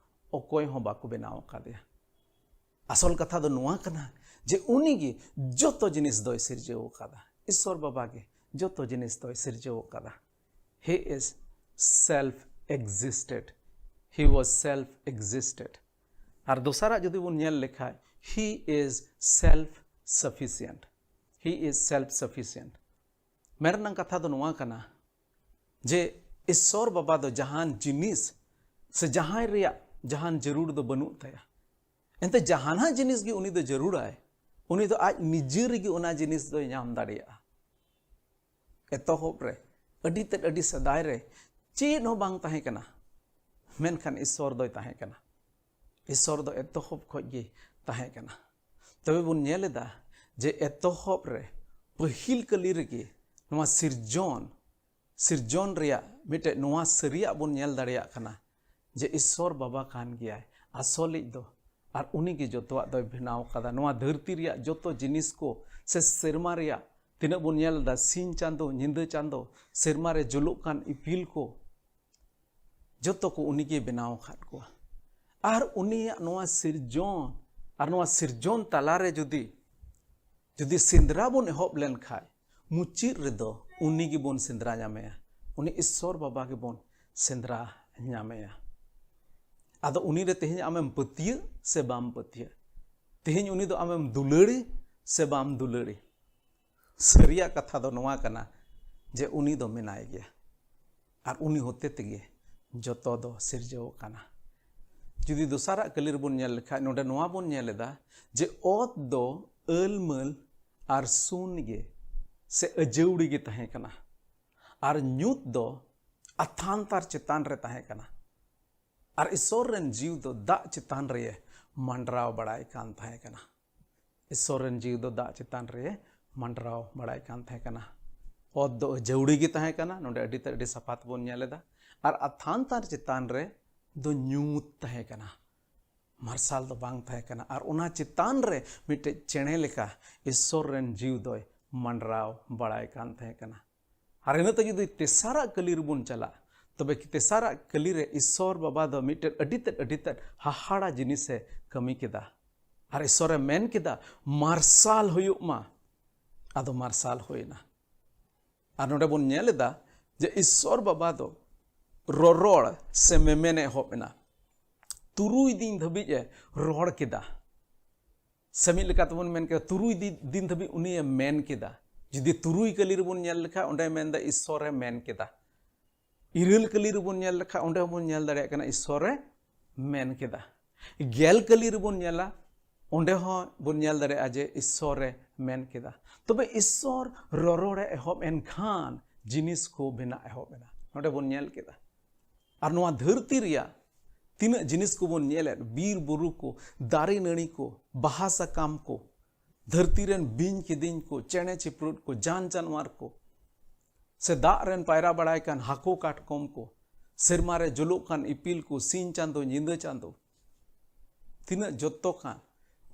ᱚᱠᱚᱭ ᱦᱚᱸ ᱵᱟᱠᱚ ᱵᱮᱱᱟᱣ ᱟᱠᱟᱫᱮᱭᱟ᱾ ᱟᱥᱚᱞ ᱠᱟᱛᱷᱟ ᱫᱚ ᱱᱚᱣᱟ ᱠᱟᱱᱟ ᱡᱮ ᱩᱱᱤ ᱜᱮ ᱡᱚᱛᱚ ᱡᱤᱱᱤᱥ ᱫᱚᱭ ᱥᱤᱨᱡᱟᱹᱣ ᱟᱠᱟᱫᱟ᱾ ᱤᱥᱥᱚᱨ ᱵᱟᱵᱟ ᱜᱮ ᱡᱚᱛᱚ ᱡᱤᱱᱤᱥ ᱫᱚᱭ ᱥᱤᱨᱡᱟᱹᱣ ᱟᱠᱟᱫᱟ᱾ He is self existed. He was self existed. ᱟᱨ ᱫᱚᱥᱟᱨᱟᱜ ᱡᱩᱫᱤ ᱵᱚᱱ ᱧᱮᱞ ᱞᱮᱠᱷᱟᱡ, he is self sufficient. He is self sufficient. ᱢᱮᱱ ᱨᱮᱱᱟᱜ ᱠᱟᱛᱷᱟ ᱫᱚ ᱱᱚᱣᱟ ᱠᱟᱱᱟ ᱡᱮ ᱤᱥᱥᱚᱨ ᱵᱟᱵᱟ ᱫᱚ ᱡᱟᱦᱟᱱ ᱡᱤᱱᱤᱥ ᱥᱮ ᱡᱟᱦᱟᱸᱭ ᱨᱮᱭᱟᱜ ᱡᱟᱦᱟᱱ ᱡᱟᱹᱨᱩᱲ ᱫᱚ ᱵᱟᱹᱱᱩᱜ ᱛᱟᱭᱟ᱾ ᱮᱱᱛᱮ ᱡᱟᱦᱟᱱᱟᱜ ᱡᱤᱱᱤᱥ ᱜᱮ ᱩᱱᱤ ᱫᱚ ᱡᱟᱹᱨᱩᱲᱟᱭ, ᱩᱱᱤ ᱫᱚ ᱟᱡ ᱱᱤᱡᱮ ᱨᱮᱜᱮ ᱚᱱᱟ ᱡᱤᱱᱤᱥ ᱫᱚᱭ ᱧᱟᱢ ᱫᱟᱲᱮᱭᱟᱜᱼᱟ᱾ ᱮᱛᱚᱦᱚᱵ ᱨᱮ, ᱟᱹᱰᱤ ᱛᱮᱫ ᱟᱹᱰᱤ ᱥᱮᱫᱟᱭ ᱨᱮ ᱪᱮᱫ ᱦᱚᱸ ᱵᱟᱝ ᱛᱟᱦᱮᱸ ᱠᱟᱱᱟ, ᱢᱮᱱᱠᱷᱟᱱ ᱤᱥᱥᱚᱨ ᱫᱚᱭ ᱛᱟᱦᱮᱸ ᱠᱟᱱᱟ᱾ ᱤᱥᱥᱚᱨ ᱫᱚ ᱮᱛᱚᱦᱚᱵ ᱠᱷᱚᱡ ᱜᱮ ᱛᱟᱦᱮᱸ ᱠᱟᱱᱟ᱾ ᱛᱚᱵᱮ ᱵᱚᱱ ᱧᱮᱞ ᱮᱫᱟ ᱡᱮ ᱮᱛᱚᱦᱚᱵ ᱨᱮ, ᱯᱟᱹᱦᱤᱞ ᱠᱟᱹᱞᱤ ᱨᱮᱜᱮ ᱱᱚᱣᱟ ᱥᱤᱨᱡᱚᱱ, ᱥᱤᱨᱡᱚᱱ ᱨᱮᱭᱟᱜ ᱢᱤᱫᱴᱮᱡ ᱱᱚᱣᱟ ᱥᱟᱹᱨᱤᱭᱟᱜ ᱵᱚᱱ ᱧᱮᱞ ᱫᱟᱲᱮᱭᱟᱜ ᱠᱟᱱᱟ ᱡᱮ ᱤᱥᱥᱚᱨ ᱵᱟᱵᱟ ᱠᱟᱱ ᱜᱮᱭᱟᱭ ᱟᱥᱚᱞᱤᱡ ᱫᱚ᱾ ᱟᱨ ᱩᱱᱤ ᱜᱮ ᱡᱚᱛᱚᱣᱟᱜ ᱫᱚᱭ ᱵᱮᱱᱟᱣ ᱠᱟᱫᱟ᱾ ᱱᱚᱣᱟ ᱫᱷᱟᱹᱨᱛᱤ ᱨᱮᱭᱟᱜ ᱡᱚᱛᱚ ᱡᱤᱱᱤᱥ ᱠᱚ ᱥᱮ ᱥᱮᱨᱢᱟ ᱨᱮᱭᱟᱜ ᱛᱤᱱᱟᱹᱜ ᱵᱚᱱ ᱧᱮᱞ ᱮᱫᱟ, ᱥᱤᱧ ᱪᱟᱸᱫᱚ, ᱧᱤᱫᱟᱹ ᱪᱟᱸᱫᱚ, ᱥᱮᱨᱢᱟ ᱨᱮ ᱡᱩᱞᱩᱜ ᱠᱟᱱ ᱤᱯᱤᱞ ᱠᱚ, ᱡᱚᱛᱚ ᱠᱚ ᱩᱱᱤ ᱜᱮ ᱵᱮᱱᱟᱣ ᱟᱠᱟᱫ ᱠᱚᱣᱟ᱾ ᱟᱨ ᱩᱱᱤᱭᱟᱜ ᱱᱚᱣᱟ ᱥᱤᱨᱡᱚᱱ, ᱟᱨ ᱱᱚᱣᱟ ᱥᱤᱨᱡᱚᱱ ᱛᱟᱞᱟᱨᱮ ᱡᱩᱫᱤ, ᱡᱩᱫᱤ ᱥᱮᱸᱫᱽᱨᱟ ᱵᱚᱱ ᱮᱦᱚᱵ ᱞᱮᱱᱠᱷᱟᱱ, ᱢᱩᱪᱟᱹᱫ ᱨᱮᱫᱚ ᱩᱱᱤ ᱜᱮᱵᱚᱱ ᱥᱮᱸᱫᱽᱨᱟ ᱧᱟᱢᱮᱭᱟ, ᱩᱱᱤ ᱤᱥᱥᱚᱨ ᱵᱟᱵᱟ ᱜᱮᱵᱚᱱ ᱥᱮᱸᱫᱽᱨᱟ ᱧᱟᱢᱮᱭᱟ᱾ ᱟᱫᱚ ᱩᱱᱤ ᱨᱮ ᱛᱮᱦᱮᱧ ᱟᱢᱮᱢ ᱯᱟᱹᱛᱭᱟᱹᱜ ᱥᱮ ᱵᱟᱢ ᱯᱟᱹᱛᱭᱟᱹᱜ? ᱛᱮᱦᱮᱧ ᱩᱱᱤ ᱫᱚ ᱟᱢᱮᱢ ᱫᱩᱞᱟᱹᱲᱮ ᱥᱮ ᱵᱟᱢ ᱫᱩᱞᱟᱹᱲᱮ? ᱥᱟᱹᱨᱤᱭᱟᱜ ᱠᱟᱛᱷᱟ ᱫᱚ ᱱᱚᱣᱟ ᱠᱟᱱᱟ ᱡᱮ ᱩᱱᱤ ᱫᱚ ᱢᱮᱱᱟᱭ ᱜᱮᱭᱟ, ᱟᱨ ᱩᱱᱤ ᱦᱚᱛᱮ ᱛᱮᱜᱮ ᱡᱚᱛᱚ ᱫᱚ ᱥᱤᱨᱡᱟᱹᱣ ᱟᱠᱟᱱᱟ᱾ ᱡᱩᱫᱤ ᱫᱚᱥᱟᱨᱟᱜ ᱠᱟᱹᱞᱤ ᱨᱮᱵᱚᱱ ᱧᱮᱞ ᱞᱮᱠᱷᱟᱱ, ᱱᱚᱰᱮ ᱱᱚᱣᱟ ᱵᱚᱱ ᱧᱮᱞ ᱮᱫᱟ ᱡᱮ ᱚᱛ ᱫᱚ ᱟᱹᱞᱢᱟᱹᱞ ᱟᱨ ᱥᱩᱱ ᱜᱮ ᱥᱮ ᱟᱹᱡᱟᱹᱣᱲᱤ ᱜᱮ ᱛᱟᱦᱮᱸ ᱠᱟᱱᱟ, ᱟᱨ ᱧᱩᱛ ᱫᱚ ᱟᱛᱷᱟᱱᱛᱟᱨ ᱪᱮᱛᱟᱱ ᱨᱮ ᱛᱟᱦᱮᱸ ᱠᱟᱱᱟ, ᱟᱨ ᱤᱥᱥᱚᱨ ᱨᱮᱱ ᱡᱤᱣᱤ ᱫᱚ ᱫᱟᱜ ᱪᱮᱛᱟᱱ ᱨᱮ ᱢᱟᱸᱰᱨᱟᱣ ᱵᱟᱲᱟᱭ ᱠᱟᱱ ᱛᱟᱦᱮᱸ ᱠᱟᱱᱟ᱾ ᱤᱥᱥᱚᱨ ᱨᱮᱱ ᱡᱤᱣᱤ ᱫᱚ ᱫᱟᱜ ᱪᱮᱛᱟᱱ ᱨᱮ ᱢᱟᱸᱰᱨᱟᱣ ᱵᱟᱲᱟᱭ ᱠᱟᱱ ᱛᱟᱦᱮᱸ ᱠᱟᱱᱟ᱾ ᱚᱛ ᱫᱚ ᱟᱹᱡᱟᱹᱣᱲᱤ ᱜᱮ ᱛᱟᱦᱮᱸ ᱠᱟᱱᱟ, ᱱᱚᱰᱮ ᱟᱹᱰᱤ ᱛᱮᱫ ᱟᱹᱰᱤ ᱥᱟᱯᱷᱟ ᱛᱮᱵᱚᱱ ᱧᱮᱞ ᱮᱫᱟ, ᱟᱨ ᱟᱛᱷᱟᱱᱛᱟᱨ ᱪᱮᱛᱟᱱ ᱨᱮ ᱫᱚ ᱧᱩᱛ ᱛᱟᱦᱮᱸ ᱠᱟᱱᱟ, ᱢᱟᱨᱥᱟᱞ ᱫᱚ ᱵᱟᱝ ᱛᱟᱦᱮᱸ ᱠᱟᱱᱟ, ᱟᱨ ᱚᱱᱟ ᱪᱮᱛᱟᱱ ᱨᱮ ᱢᱤᱫᱴᱮᱡ ᱪᱮᱬᱮ ᱞᱮᱠᱟ ᱤᱥᱥᱚᱨ ᱨᱮᱱ ᱡᱤᱣᱤ ᱫᱚᱭ ᱢᱟᱸᱰᱨᱟᱣ ᱵᱟᱲᱟᱭ ᱠᱟᱱ ᱛᱟᱦᱮᱸ ᱠᱟᱱᱟ᱾ ᱟᱨ ᱤᱱᱟᱹᱛᱮ ᱡᱩᱫᱤ ᱛᱮᱥᱟᱨᱟᱜ ᱠᱟᱹᱞᱤ ᱨᱮᱵᱚᱱ ᱪᱟᱞᱟᱜ, ᱛᱚᱵᱮ ᱛᱮᱥᱟᱨᱟᱜ ᱠᱟᱹᱞᱤ ᱨᱮ ᱤᱥᱥᱚᱨ ᱵᱟᱵᱟ ᱫᱚ ᱢᱤᱫᱴᱮᱱ ᱟᱹᱰᱤ ᱛᱮᱫ, ᱟᱹᱰᱤ ᱛᱮᱫ ᱦᱟᱦᱟᱲᱟ ᱡᱤᱱᱤᱥᱮ ᱠᱟᱹᱢᱤ ᱠᱮᱫᱟ᱾ ᱟᱨ ᱤᱥᱥᱚᱨᱮ ᱢᱮᱱ ᱠᱮᱫᱟ, "ᱢᱟᱨᱥᱟᱞ ᱦᱩᱭᱩᱜ ᱢᱟ᱾" ᱟᱫᱚ ᱢᱟᱨᱥᱟᱞ ᱦᱩᱭᱱᱟ᱾ ᱟᱨ ᱱᱚᱰᱮ ᱵᱚᱱ ᱧᱮᱞ ᱮᱫᱟ ᱡᱮ ᱤᱥᱥᱚᱨ ᱵᱟᱵᱟ ᱫᱚ ᱨᱚᱨᱚᱲ ᱥᱮ ᱢᱮᱢᱮᱱ ᱮᱦᱚᱵ ᱮᱱᱟ᱾ ᱛᱩᱨᱩᱭ ᱫᱤᱱ ᱫᱷᱟᱹᱵᱤᱡ ᱮ ᱨᱚᱲ ᱠᱮᱫᱟ᱾ ᱥᱮ ᱢᱤᱫ ᱞᱮᱠᱟ ᱛᱮᱵᱚᱱ ᱢᱮᱱ ᱠᱮᱫᱟ, ᱛᱩᱨᱩᱭ ᱫᱤ-, ᱫᱤᱱ ᱫᱷᱟᱹᱵᱤᱡ ᱩᱱᱤᱭᱮ ᱢᱮᱱ ᱠᱮᱫᱟ᱾ ᱡᱩᱫᱤ ᱛᱩᱨᱩᱭ ᱠᱟᱹᱞᱤ ᱨᱮᱵᱚᱱ ᱧᱮᱞ ᱞᱮᱠᱷᱟᱱ, ᱚᱸᱰᱮ ᱢᱮᱱᱫᱟ ᱤᱥᱥᱚᱨᱮ ᱢᱮᱱ ᱠᱮᱫᱟ᱾ ᱤᱨᱟᱹᱞ ᱠᱟᱹᱞᱤ ᱨᱮᱵᱚᱱ ᱧᱮᱞ ᱞᱮᱠᱷᱟᱱ, ᱚᱸᱰᱮ ᱦᱚᱸᱵᱚᱱ ᱧᱮᱞ ᱫᱟᱲᱮᱭᱟᱜ ᱠᱟᱱᱟ ᱤᱥᱥᱚᱨᱮ ᱢᱮᱱ ᱠᱮᱫᱟ᱾ ᱜᱮᱞ ᱠᱟᱹᱞᱤ ᱨᱮᱵᱚᱱ ᱧᱮᱞᱟ, ᱚᱸᱰᱮ ᱦᱚᱸ ᱵᱚᱱ ᱧᱮᱞ ᱫᱟᱲᱮᱭᱟᱜᱼᱟ ᱡᱮ ᱤᱥᱥᱚᱨᱮ ᱢᱮᱱ ᱠᱮᱫᱟ᱾ ᱛᱚᱵᱮ ᱤᱥᱥᱚᱨ ᱨᱚᱨᱚᱲᱮ ᱮᱦᱚᱵ ᱮᱱ ᱠᱷᱟᱱ ᱡᱤᱱᱤᱥ ᱠᱚ ᱵᱮᱱᱟᱜ ᱮᱦᱚᱵ ᱮᱱᱟ᱾ ᱱᱚᱰᱮ ᱵᱚᱱ ᱧᱮᱞ ᱠᱮᱫᱟ᱾ ᱟᱨ ᱱᱚᱣᱟ ᱫᱷᱟᱹᱨᱛᱤ ᱨᱮᱭᱟᱜ ᱛᱤᱱᱟᱹᱜ ᱡᱤᱱᱤᱥ ᱠᱚᱵᱚᱱ ᱧᱮᱞᱮᱫ, ᱵᱤᱨ ᱵᱩᱨᱩ ᱠᱚ, ᱫᱟᱨᱮ ᱱᱟᱹᱲᱤ ᱠᱚ, ᱵᱟᱦᱟ ᱥᱟᱠᱟᱢ ᱠᱚ, ᱫᱷᱟᱹᱨᱛᱤ ᱨᱮᱱ ᱵᱤᱧ ᱠᱤᱫᱤᱧ ᱠᱚ, ᱪᱮᱬᱮ ᱪᱤᱯᱨᱩᱫ ᱠᱚ, ᱡᱟᱱ ᱡᱟᱱᱣᱟᱨ ᱠᱚ, ᱥᱮ ᱫᱟᱜ ᱨᱮᱱ ᱯᱟᱭᱨᱟ ᱵᱟᱲᱟᱭ ᱠᱟᱱ ᱦᱟᱹᱠᱩ ᱠᱟᱴᱠᱚᱢ ᱠᱚ, ᱥᱮᱨᱢᱟ ᱨᱮ ᱡᱩᱞᱩᱜ ᱠᱟᱱ ᱤᱯᱤᱞ ᱠᱚ, ᱥᱤᱧ ᱪᱟᱸᱫᱚ, ᱧᱤᱫᱟᱹ ᱪᱟᱸᱫᱚ, ᱛᱤᱱᱟᱹᱜ ᱡᱚᱛᱚ ᱠᱟᱱ,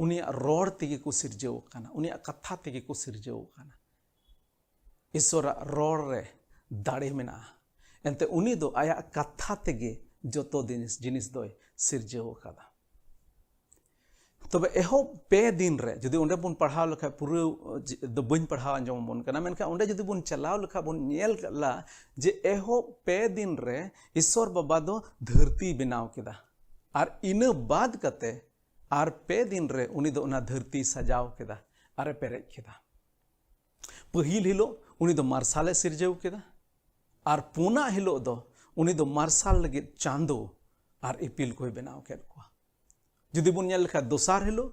ᱩᱱᱤᱭᱟᱜ ᱨᱚᱲ ᱛᱮᱜᱮ ᱠᱚ ᱥᱤᱨᱡᱟᱹᱣ ᱟᱠᱟᱱᱟ, ᱩᱱᱤᱭᱟᱜ ᱠᱟᱛᱷᱟ ᱛᱮᱜᱮ ᱠᱚ ᱥᱤᱨᱡᱟᱹᱣ ᱟᱠᱟᱱᱟ᱾ ᱤᱥᱚᱨᱟᱜ ᱨᱚᱲ ᱨᱮ ᱫᱟᱲᱮ ᱢᱮᱱᱟᱜᱼᱟ᱾ ᱮᱱᱛᱮ ᱩᱱᱤ ᱫᱚ ᱟᱭᱟᱜ ᱠᱟᱛᱷᱟ ᱛᱮᱜᱮ ᱡᱚᱛᱚ ᱡᱤᱱᱤᱥ, ᱡᱤᱱᱤᱥ ᱫᱚᱭ ᱥᱤᱨᱡᱟᱹᱣ ᱟᱠᱟᱫᱟ᱾ ᱛᱚᱵᱮ ᱮᱦᱚᱵ ᱯᱮ ᱫᱤᱱ ᱨᱮ ᱡᱩᱫᱤ ᱚᱸᱰᱮ ᱵᱚᱱ ᱯᱟᱲᱦᱟᱣ ᱞᱮᱠᱷᱟᱡ, ᱯᱩᱨᱟᱹ ᱫᱚ ᱵᱟᱹᱧ ᱯᱟᱲᱦᱟᱣ ᱟᱸᱡᱚᱢ ᱟᱵᱚᱱ ᱠᱟᱱᱟ, ᱢᱮᱱᱠᱷᱟᱱ ᱚᱸᱰᱮ ᱡᱩᱫᱤ ᱵᱚᱱ ᱪᱟᱞᱟᱣ ᱞᱮᱠᱷᱟᱡ ᱵᱚᱱ ᱧᱮᱞ ᱠᱮᱫᱟ ᱡᱮ ᱮᱦᱚᱵ ᱯᱮ ᱫᱤᱱ ᱨᱮ ᱤᱥᱚᱨ ᱵᱟᱵᱟ ᱫᱚ ᱫᱷᱟᱹᱨᱛᱤᱭ ᱵᱮᱱᱟᱣ ᱠᱮᱫᱟ, ᱟᱨ ᱤᱱᱟᱹ ᱵᱟᱫ ᱠᱟᱛᱮ ᱟᱨ ᱯᱮ ᱫᱤᱱ ᱨᱮ ᱩᱱᱤ ᱫᱚ ᱚᱱᱟ ᱫᱷᱟᱹᱨᱛᱤᱭ ᱥᱟᱡᱟᱣ ᱠᱮᱫᱟ ᱟᱨᱮ ᱯᱮᱨᱮᱡ ᱠᱮᱫᱟ᱾ ᱯᱟᱹᱦᱤᱞ ᱦᱤᱞᱳᱜ ᱩᱱᱤ ᱫᱚ ᱢᱟᱨᱥᱟᱞᱮ ᱥᱤᱨᱡᱟᱹᱣ ᱠᱮᱫᱟ, ᱟᱨ ᱯᱩᱱᱟᱜ ᱦᱤᱞᱳᱜ ᱫᱚ ᱩᱱᱤ ᱫᱚ ᱢᱟᱨᱥᱟᱞ ᱞᱟᱹᱜᱤᱫ ᱪᱟᱸᱫᱚ ᱟᱨ ᱤᱯᱤᱞ ᱠᱚᱭ ᱵᱮᱱᱟᱣ ᱠᱮᱫ ᱠᱚᱣᱟ᱾ ᱡᱩᱫᱤ ᱵᱚᱱ ᱧᱮᱞ ᱞᱮᱠᱷᱟᱱ, ᱫᱚᱥᱟᱨ ᱦᱤᱞᱳᱜ